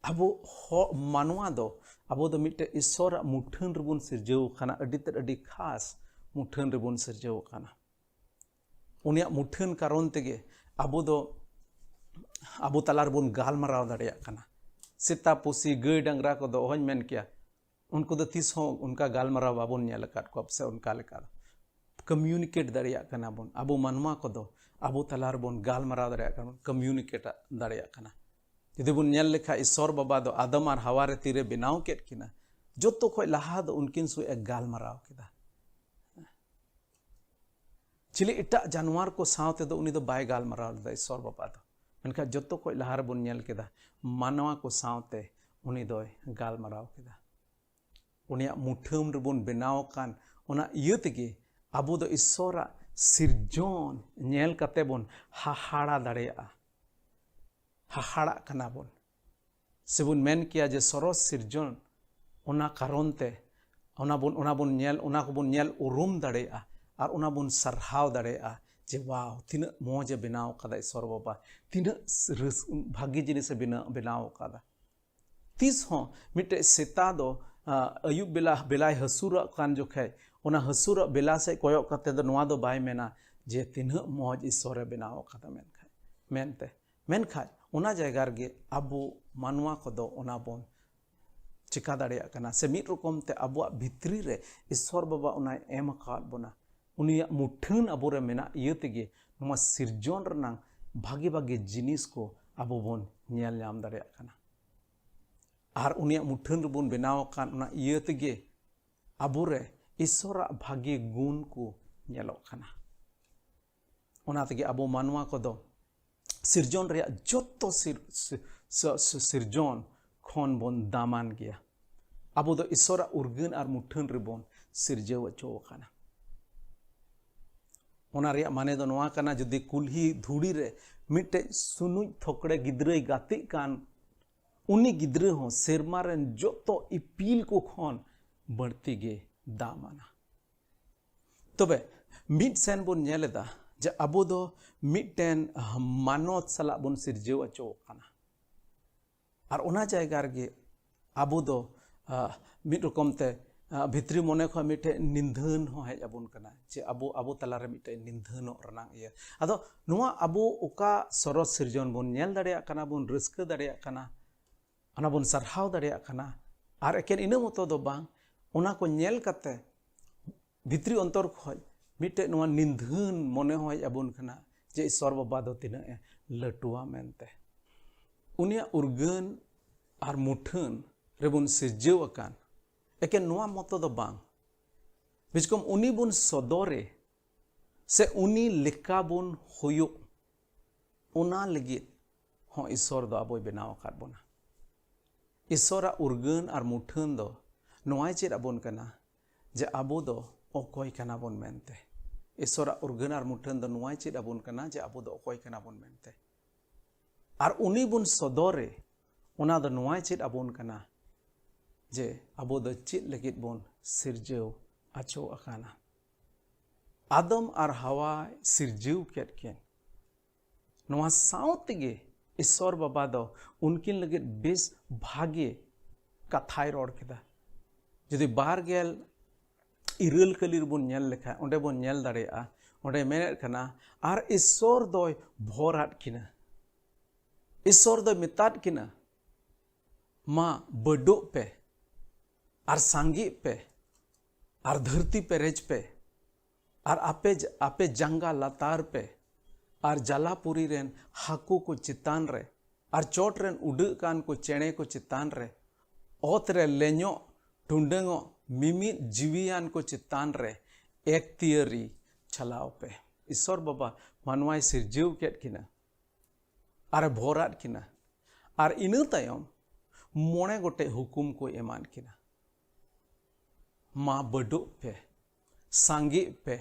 ᱟᱵᱚ ᱦᱚ- ᱢᱟᱱᱣᱟ ᱫᱚ, ᱟᱵᱚ ᱫᱚ ᱢᱤᱫᱴᱮᱡ ᱤᱥᱥᱚᱨᱟᱜ ᱢᱩᱴᱷᱟᱹᱱ ᱨᱮᱵᱚᱱ ᱥᱤᱨᱡᱟᱹᱣ ᱟᱠᱟᱱᱟ, ᱟᱹᱰᱤ ᱛᱮᱫ ᱟᱹᱰᱤ ᱠᱷᱟᱥ ᱢᱩᱴᱷᱟᱹᱱ ᱨᱮᱵᱚᱱ ᱥᱤᱨᱡᱟᱹᱣ ᱟᱠᱟᱱᱟ᱾ ᱩᱱᱤᱭᱟᱜ ᱢᱩᱴᱷᱟᱹᱱ ᱠᱟᱨᱚᱱ ᱛᱮᱜᱮ ᱟᱵᱚ ᱫᱚ, ᱟᱵᱚ ᱛᱟᱞᱟ ᱨᱮᱵᱚᱱ ᱜᱟᱞᱢᱟᱨᱟᱣ ᱫᱟᱲᱮᱭᱟᱜ ᱠᱟᱱᱟ᱾ ᱥᱮᱛᱟ, ᱯᱩᱥᱤ, ᱜᱟᱹᱭ, ᱰᱟᱝᱨᱟ ᱠᱚᱫᱚ ᱚᱦᱚᱧ ᱢᱮᱱ ᱠᱮᱭᱟ, ᱩᱱᱠᱩ ᱫᱚ ᱛᱤᱥ ᱦᱚᱸ ᱚᱱᱠᱟ ᱜᱟᱞᱢᱟᱨᱟᱣ ᱵᱟᱵᱚᱱ ᱧᱮᱞ ᱟᱠᱟᱫ ᱠᱚᱣᱟ, ᱥᱮ ᱚᱱᱠᱟ ᱞᱮᱠᱟ ᱫᱚ ᱠᱚᱢᱤᱭᱩᱱᱤᱠᱮᱴ ᱫᱟᱲᱮᱭᱟᱜ ᱠᱟᱱᱟ ᱵᱚᱱ᱾ ᱟᱵᱚ ᱢᱟᱱᱣᱟ ᱠᱚᱫᱚ ᱟᱵᱚ ᱛᱟᱞᱟ ᱨᱮᱵᱚᱱ ᱜᱟᱞᱢᱟᱨᱟᱣ ᱫᱟᱲᱮᱭᱟᱜ ᱠᱟᱱᱟ, ᱠᱚᱢᱤᱭᱩᱱᱤᱠᱮᱴ ᱫᱟᱲᱮᱭᱟᱜ ᱠᱟᱱᱟ᱾ ᱡᱩᱫᱤ ᱵᱚᱱ ᱧᱮᱞ ᱞᱮᱠᱷᱟᱱ, ᱤᱥᱥᱚᱨ ᱵᱟᱵᱟ ᱫᱚ ᱟᱫᱟᱢ ᱟᱨ ᱦᱟᱣᱟ ᱨᱮ ᱛᱤᱨᱮ ᱵᱮᱱᱟᱣ ᱠᱮᱫ ᱠᱤᱱᱟ, ᱡᱚᱛᱚ ᱠᱷᱚᱡ ᱞᱟᱦᱟ ᱫᱚ ᱩᱱᱠᱤᱱ ᱥᱚᱸᱜᱮ ᱮ ᱜᱟᱞᱢᱟᱨᱟᱣ ᱠᱮᱫᱟ᱾ ᱪᱤᱞᱤ ᱮᱴᱟᱜ ᱡᱟᱱᱣᱟᱨ ᱠᱚ ᱥᱟᱶ ᱛᱮᱫᱚ ᱩᱱᱤ ᱫᱚ ᱵᱟᱭ ᱜᱟᱞᱢᱟᱨᱟᱣ ᱞᱮᱫᱟ ᱤᱥᱥᱚᱨ ᱵᱟᱵᱟ ᱫᱚ᱾ ᱢᱮᱱᱠᱷᱟᱱ ᱡᱚᱛᱚ ᱠᱷᱚᱡ ᱞᱟᱦᱟ ᱨᱮᱵᱚᱱ ᱧᱮᱞ ᱠᱮᱫᱟ, ᱢᱟᱱᱣᱟ ᱠᱚ ᱥᱟᱶᱛᱮ ᱩᱱᱤ ᱫᱚᱭ ᱜᱟᱞᱢᱟᱨᱟᱣ ᱠᱮᱫᱟ᱾ ᱩᱱᱤᱭᱟᱜ ᱢᱩᱴᱷᱟᱹᱱ ᱨᱮᱵᱚᱱ ᱵᱮᱱᱟᱣ ᱟᱠᱟᱱ, ᱚᱱᱟ ᱤᱭᱟᱹ ᱛᱮᱜᱮ ᱟᱵᱚ ᱫᱚ ᱤᱥᱥᱚᱨᱟᱜ ᱥᱤᱨᱡᱚᱱ ᱧᱮᱞ ᱠᱟᱛᱮ ᱵᱚᱱ ᱦᱟᱦᱟᱲᱟ ᱫᱟᱲᱮᱭᱟᱜᱼᱟ᱾ ᱦᱟᱦᱟᱲᱟᱜ ᱠᱟᱱᱟ ᱵᱚᱱ, ᱥᱮᱵᱚᱱ ᱢᱮᱱ ᱠᱮᱭᱟ ᱡᱮ ᱥᱚᱨᱚᱥ ᱥᱤᱨᱡᱚᱱ᱾ ᱚᱱᱟ ᱠᱟᱨᱚᱱ ᱛᱮ ᱚᱱᱟ ᱵᱚᱱ, ᱚᱱᱟ ᱵᱚᱱ ᱧᱮᱞ, ᱚᱱᱟ ᱠᱚᱵᱚᱱ ᱧᱮᱞ ᱩᱨᱩᱢ ᱫᱟᱲᱮᱭᱟᱜᱼᱟ ᱟᱨ ᱚᱱᱟ ᱵᱚᱱ ᱥᱟᱨᱦᱟᱣ ᱫᱟᱲᱮᱭᱟᱜᱼᱟ ᱡᱮ ᱣᱟᱣ, ᱛᱤᱱᱟᱹᱜ ᱢᱚᱡᱽ ᱮ ᱵᱮᱱᱟᱣ ᱟᱠᱟᱫᱟ ᱤᱥᱚᱨ ᱵᱟᱵᱟ, ᱛᱤᱱᱟᱹᱜ ᱨᱟᱹᱥ-, ᱵᱷᱟᱹᱜᱤ ᱡᱤᱱᱤᱥ ᱮ ᱵᱮᱱᱟᱣ, ᱵᱮᱱᱟᱣ ᱟᱠᱟᱫᱟ᱾ ᱛᱤᱥ ᱦᱚᱸ ᱢᱤᱫᱴᱮᱡ ᱥᱮᱛᱟ ᱫᱚ, ᱟ, ᱟᱹᱭᱩᱵ ᱵᱮᱞᱟ ᱵᱮᱞᱟᱭ ᱦᱟᱹᱥᱩᱨᱚᱜ ᱠᱟᱱ ᱡᱚᱠᱷᱮᱡ, ᱚᱱᱟ ᱦᱟᱹᱥᱩᱨᱚᱜ ᱵᱮᱞᱟ ᱥᱮᱫ ᱠᱚᱭᱚᱜ ᱠᱟᱛᱮ ᱫᱚ ᱱᱚᱣᱟ ᱫᱚ ᱵᱟᱭ ᱢᱮᱱᱟ ᱡᱮ ᱛᱤᱱᱟᱹᱜ ᱢᱚᱡᱽ ᱤᱥᱚᱨ ᱮ ᱵᱮᱱᱟᱣ ᱟᱠᱟᱫᱟ ᱢᱮᱱᱠᱷᱟᱡ, ᱢᱮᱱᱛᱮ᱾ ᱢᱮᱱᱠᱷᱟᱡ ᱚᱱᱟ ᱡᱟᱭᱜᱟ ᱨᱮᱜᱮ ᱟᱵᱚ ᱢᱟᱱᱣᱟ ᱠᱚᱫᱚ ᱚᱱᱟ ᱵᱚᱱ ᱪᱮᱠᱟ ᱫᱟᱲᱮᱭᱟᱜ ᱠᱟᱱᱟ, ᱥᱮ ᱢᱤᱫ ᱨᱚᱠᱚᱢ ᱛᱮ ᱟᱵᱚᱣᱟᱜ ᱵᱷᱤᱛᱨᱤ ᱨᱮ ᱤᱥᱚᱨ ᱵᱟᱵᱟ ᱚᱱᱟᱭ ᱮᱢ ᱟᱠᱟᱫ ᱵᱚᱱᱟ᱾ ᱩᱱᱤᱭᱟᱜ ᱢᱩᱴᱷᱟᱹᱱ ᱟᱵᱚᱨᱮ ᱢᱮᱱᱟᱜ ᱤᱭᱟᱹ ᱛᱮᱜᱮ ᱱᱚᱣᱟ ᱥᱤᱨᱡᱚᱱ ᱨᱮᱱᱟᱝ ᱵᱷᱟᱜᱮ ᱵᱷᱟᱜᱮ ᱡᱤᱱᱤᱥ ᱠᱚ ᱟᱵᱚ ᱵᱚᱱ ᱧᱮᱞ ᱧᱟᱢ ᱫᱟᱲᱮᱭᱟᱜ ᱠᱟᱱᱟ᱾ ᱟᱨ ᱩᱱᱤᱭᱟᱜ ᱢᱩᱴᱷᱟᱹᱱ ᱨᱮᱵᱚᱱ ᱵᱮᱱᱟᱣ ᱟᱠᱟᱱ ᱚᱱᱟ ᱤᱭᱟᱹ ᱛᱮᱜᱮ ᱟᱵᱚᱨᱮ ᱤᱥᱚᱨᱟᱜ ᱵᱷᱟᱜᱮ ᱜᱩᱱ ᱠᱚ ᱧᱮᱞᱚᱜ ᱠᱟᱱᱟ᱾ ᱚᱱᱟ ᱛᱮᱜᱮ ᱟᱵᱚ ᱢᱟᱱᱣᱟ ᱠᱚᱫᱚ ᱥᱤᱨᱡᱚᱱ ᱨᱮᱭᱟᱜ ᱡᱚᱛᱚ ᱥᱤᱨ-, ᱥᱤ-, ᱥᱤ-, ᱥᱤ-, ᱥᱤᱨᱡᱚᱱ ᱠᱷᱚᱱ ᱵᱚᱱ ᱫᱟᱢᱟᱱ ᱜᱮᱭᱟ᱾ ᱟᱵᱚ ᱫᱚ ᱤᱥᱚᱨᱟᱜ ᱩᱨᱜᱟᱹᱱ ᱟᱨ ᱢᱩᱴᱷᱟᱹᱱ ᱨᱮᱵᱚᱱ ᱥᱤᱨᱡᱟᱹᱣ ᱦᱚᱪᱚ ᱟᱠᱟᱱᱟ᱾ ᱚᱱᱟ ᱨᱮᱭᱟᱜ ᱢᱟᱱᱮ ᱫᱚ ᱱᱚᱣᱟ ᱠᱟᱱᱟ, ᱡᱩᱫᱤ ᱠᱩᱞᱦᱤ ᱫᱷᱩᱲᱤ ᱨᱮ ᱢᱤᱫᱴᱮᱡ ᱥᱩᱱᱩᱡ ᱛᱷᱚᱠᱲᱮ ᱜᱤᱫᱽᱨᱟᱹᱭ ᱜᱟᱛᱮᱜ ᱠᱟᱱ, ᱩᱱᱤ ᱜᱤᱫᱽᱨᱟᱹ ᱦᱚᱸ ᱥᱮᱨᱢᱟ ᱨᱮᱱ ᱡᱚᱛᱚ ᱤᱯᱤᱞ ᱠᱚ ᱠᱷᱚᱱ ᱵᱟᱹᱲᱛᱤ ᱜᱮ ᱫᱟᱢᱟᱱᱟ᱾ ᱛᱚᱵᱮ ᱢᱤᱫ ᱥᱮᱱ ᱵᱚᱱ ᱧᱮᱞ ᱮᱫᱟ ᱡᱮ ᱟᱵᱚ ᱫᱚ ᱢᱤᱫᱴᱮᱱ ᱢᱟᱱᱚᱛ ᱥᱟᱞᱟᱜ ᱵᱚᱱ ᱥᱤᱨᱡᱟᱹᱣ ᱦᱚᱪᱚ ᱟᱠᱟᱱᱟ᱾ ᱟᱨ ᱚᱱᱟ ᱡᱟᱭᱜᱟ ᱨᱮᱜᱮ ᱟᱵᱚ ᱫᱚ, ᱟ, ᱢᱤᱫ ᱨᱚᱠᱚᱢ ᱛᱮ, ᱟ, ᱵᱷᱤᱛᱨᱤ ᱢᱚᱱᱮ ᱠᱷᱚᱱ ᱢᱤᱫᱴᱮᱱ ᱱᱤᱫᱷᱟᱹᱱ ᱦᱚᱸ ᱦᱮᱡ ᱟᱵᱚᱱ ᱠᱟᱱᱟ, ᱡᱮ ᱟᱵᱚ, ᱟᱵᱚ ᱛᱟᱞᱟᱨᱮ ᱢᱤᱫᱴᱮᱱ ᱱᱤᱫᱷᱟᱹᱱᱚᱜ ᱨᱮᱱᱟᱜ ᱤᱭᱟᱹ᱾ ᱟᱫᱚ ᱱᱚᱣᱟ ᱟᱵᱚ ᱚᱠᱟ ᱥᱚᱨᱚᱥ ᱥᱤᱨᱡᱚᱱ ᱵᱚᱱ ᱧᱮᱞ ᱫᱟᱲᱮᱭᱟᱜ ᱠᱟᱱᱟ, ᱵᱚᱱ ᱨᱟᱹᱥᱠᱟᱹ ᱫᱟᱲᱮᱭᱟᱜ ᱠᱟᱱᱟ, ᱚᱱᱟ ᱵᱚᱱ ᱥᱟᱨᱦᱟᱣ ᱫᱟᱲᱮᱭᱟᱜ ᱠᱟᱱᱟ᱾ ᱟᱨ ᱮᱠᱮᱱ ᱤᱱᱟᱹ ᱢᱚᱛᱚ ᱫᱚ ᱵᱟᱝ, ᱚᱱᱟ ᱠᱚ ᱧᱮᱞ ᱠᱟᱛᱮ ᱵᱷᱤᱛᱨᱤ ᱚᱱᱛᱚᱨ ᱠᱷᱚᱡ ᱢᱤᱫᱴᱮᱡ ᱱᱚᱣᱟ ᱱᱤᱫᱷᱟᱹᱱ ᱢᱚᱱᱮ ᱦᱚᱸ ᱦᱮᱡ ᱟᱵᱚᱱ ᱠᱟᱱᱟ ᱡᱮ ᱤᱥᱚᱨ ᱵᱟᱵᱟ ᱫᱚ ᱛᱤᱱᱟᱹᱜ ᱮ ᱞᱟᱹᱴᱩᱣᱟ ᱢᱮᱱᱛᱮ᱾ ᱩᱱᱤᱭᱟᱜ ᱩᱨᱜᱟᱹᱱ ᱟᱨ ᱢᱩᱴᱷᱟᱹᱱ ᱨᱮᱵᱚᱱ ᱥᱤᱨᱡᱟᱹᱣ ᱟᱠᱟᱱ ᱮᱠᱮᱱ ᱱᱚᱣᱟ ᱢᱚᱛᱚ ᱫᱚ ᱵᱟᱝ, ᱵᱤᱪᱠᱚᱢ ᱩᱱᱤ ᱵᱚᱱ ᱥᱚᱫᱚᱨᱮ ᱥᱮ ᱩᱱᱤ ᱞᱮᱠᱟ ᱵᱚᱱ ᱦᱩᱭᱩᱜ, ᱚᱱᱟ ᱞᱟᱹᱜᱤᱫ ᱦᱚᱸ ᱤᱥᱚᱨ ᱫᱚ ᱟᱵᱚᱭ ᱵᱮᱱᱟᱣ ᱟᱠᱟᱫ ᱵᱚᱱᱟ᱾ ᱤᱥᱚᱨᱟᱜ ᱩᱨᱜᱟᱹᱱ ᱟᱨ ᱢᱩᱴᱷᱟᱹᱱ ᱫᱚ ᱱᱚᱣᱟᱭ ᱪᱮᱫ ᱟᱵᱚᱱ ᱠᱟᱱᱟ ᱡᱮ ᱟᱵᱚ ᱫᱚ ᱚᱠᱚᱭ ᱠᱟᱱᱟ ᱵᱚᱱ ᱢᱮᱱᱛᱮ᱾ ᱤᱥᱚᱨᱟᱜ ᱩᱨᱜᱟᱹᱱ ᱟᱨ ᱢᱩᱴᱷᱟᱹᱱ ᱫᱚ ᱱᱚᱣᱟᱭ ᱪᱮᱫ ᱟᱵᱚᱱ ᱠᱟᱱᱟ ᱡᱮ ᱟᱵᱚ ᱫᱚ ᱚᱠᱚᱭ ᱠᱟᱱᱟ ᱵᱚᱱ ᱢᱮᱱᱛᱮ᱾ ᱟᱨ ᱩᱱᱤ ᱵᱚᱱ ᱥᱚᱫᱚᱨᱮ, ᱚᱱᱟ ᱫᱚ ᱱᱚᱣᱟᱭ ᱪᱮᱫ ᱟᱵᱚᱱ ᱠᱟᱱᱟ ᱡᱮ ᱟᱵᱚ ᱫᱚ ᱪᱮᱫ ᱞᱟᱹᱜᱤᱫ ᱵᱚᱱ ᱥᱤᱨᱡᱟᱹᱣ ᱟᱪᱚ ᱟᱠᱟᱱᱟ᱾ ᱟᱫᱚᱢ ᱟᱨ ᱦᱟᱣᱟᱭ ᱥᱤᱨᱡᱟᱹᱣ ᱠᱮᱫ ᱠᱤᱱ᱾ ᱱᱚᱣᱟ ᱥᱟᱶ ᱛᱮᱜᱮ ᱤᱥᱥᱚᱨ ᱵᱟᱵᱟ ᱫᱚ ᱩᱱᱠᱤᱱ ᱞᱟᱹᱜᱤᱫ ᱵᱮᱥ ᱵᱷᱟᱜᱮ ᱠᱟᱛᱷᱟᱭ ᱨᱚᱲ ᱠᱮᱫᱟ᱾ ᱡᱩᱫᱤ ᱵᱟᱨ ᱜᱮᱞ ᱤᱨᱟᱹᱞ ᱠᱟᱹᱞᱤ ᱨᱮᱵᱚᱱ ᱧᱮᱞ ᱞᱮᱠᱷᱟᱱ, ᱚᱸᱰᱮ ᱵᱚᱱ ᱧᱮᱞ ᱫᱟᱲᱮᱭᱟᱜᱼᱟ, ᱚᱸᱰᱮ ᱢᱮᱱᱮᱫ ᱠᱟᱱᱟ, ᱟᱨ ᱤᱥᱥᱚᱨ ᱫᱚᱭ ᱵᱷᱚᱨᱟᱫ ᱠᱤᱱᱟ᱾ ᱤᱥᱥᱚᱨ ᱫᱚᱭ ᱢᱮᱛᱟᱫ ᱠᱤᱱᱟ, ᱢᱟ ᱵᱟᱹᱰᱚᱜ ᱯᱮ ᱟᱨ ᱥᱟᱸᱜᱮᱜ ᱯᱮ ᱟᱨ ᱫᱷᱟᱹᱨᱛᱤ ᱯᱮᱨᱮᱡ ᱯᱮ ᱟᱨ ᱟᱯᱮ, ᱟᱯᱮ ᱡᱟᱸᱜᱟ ᱞᱟᱛᱟᱨ ᱯᱮ ᱟᱨ ᱡᱟᱞᱟᱯᱩᱨᱤ ᱨᱮᱱ ᱦᱟᱹᱠᱩ ᱠᱚ ᱪᱮᱛᱟᱱ ᱨᱮ ᱟᱨ ᱪᱚᱴ ᱨᱮᱱ ᱩᱰᱟᱹᱜ ᱠᱟᱱ ᱠᱚ ᱪᱮᱬᱮ ᱠᱚ ᱪᱮᱛᱟᱱ ᱨᱮ, ᱚᱛ ᱨᱮ ᱞᱮᱧᱚᱜ ᱴᱩᱰᱟᱹᱝᱚᱜ ᱢᱤᱢᱤᱫ ᱡᱤᱣᱤᱭᱟᱱ ᱠᱚ ᱪᱮᱛᱟᱱ ᱨᱮ ᱮᱠᱛᱤᱭᱟᱹᱨᱤ ᱪᱟᱞᱟᱣ ᱯᱮ᱾ ᱤᱥᱥᱚᱨ ᱵᱟᱵᱟ ᱢᱟᱱᱣᱟᱭ ᱥᱤᱨᱡᱟᱹᱣ ᱠᱮᱫ ᱠᱤᱱᱟ ᱟᱨᱮ ᱵᱷᱚᱨᱟᱫ ᱠᱤᱱᱟ᱾ ᱟᱨ ᱤᱱᱟᱹ ᱛᱟᱭᱚᱢ ᱢᱚᱬᱮ ᱜᱚᱴᱮᱡ ᱦᱩᱠᱩᱢ ᱠᱚ ᱮᱢᱟᱫ ᱠᱤᱱᱟ᱾ ᱢᱟ ᱵᱟᱹᱰᱚᱜ ᱯᱮ, ᱥᱟᱸᱜᱮᱜ ᱯᱮ,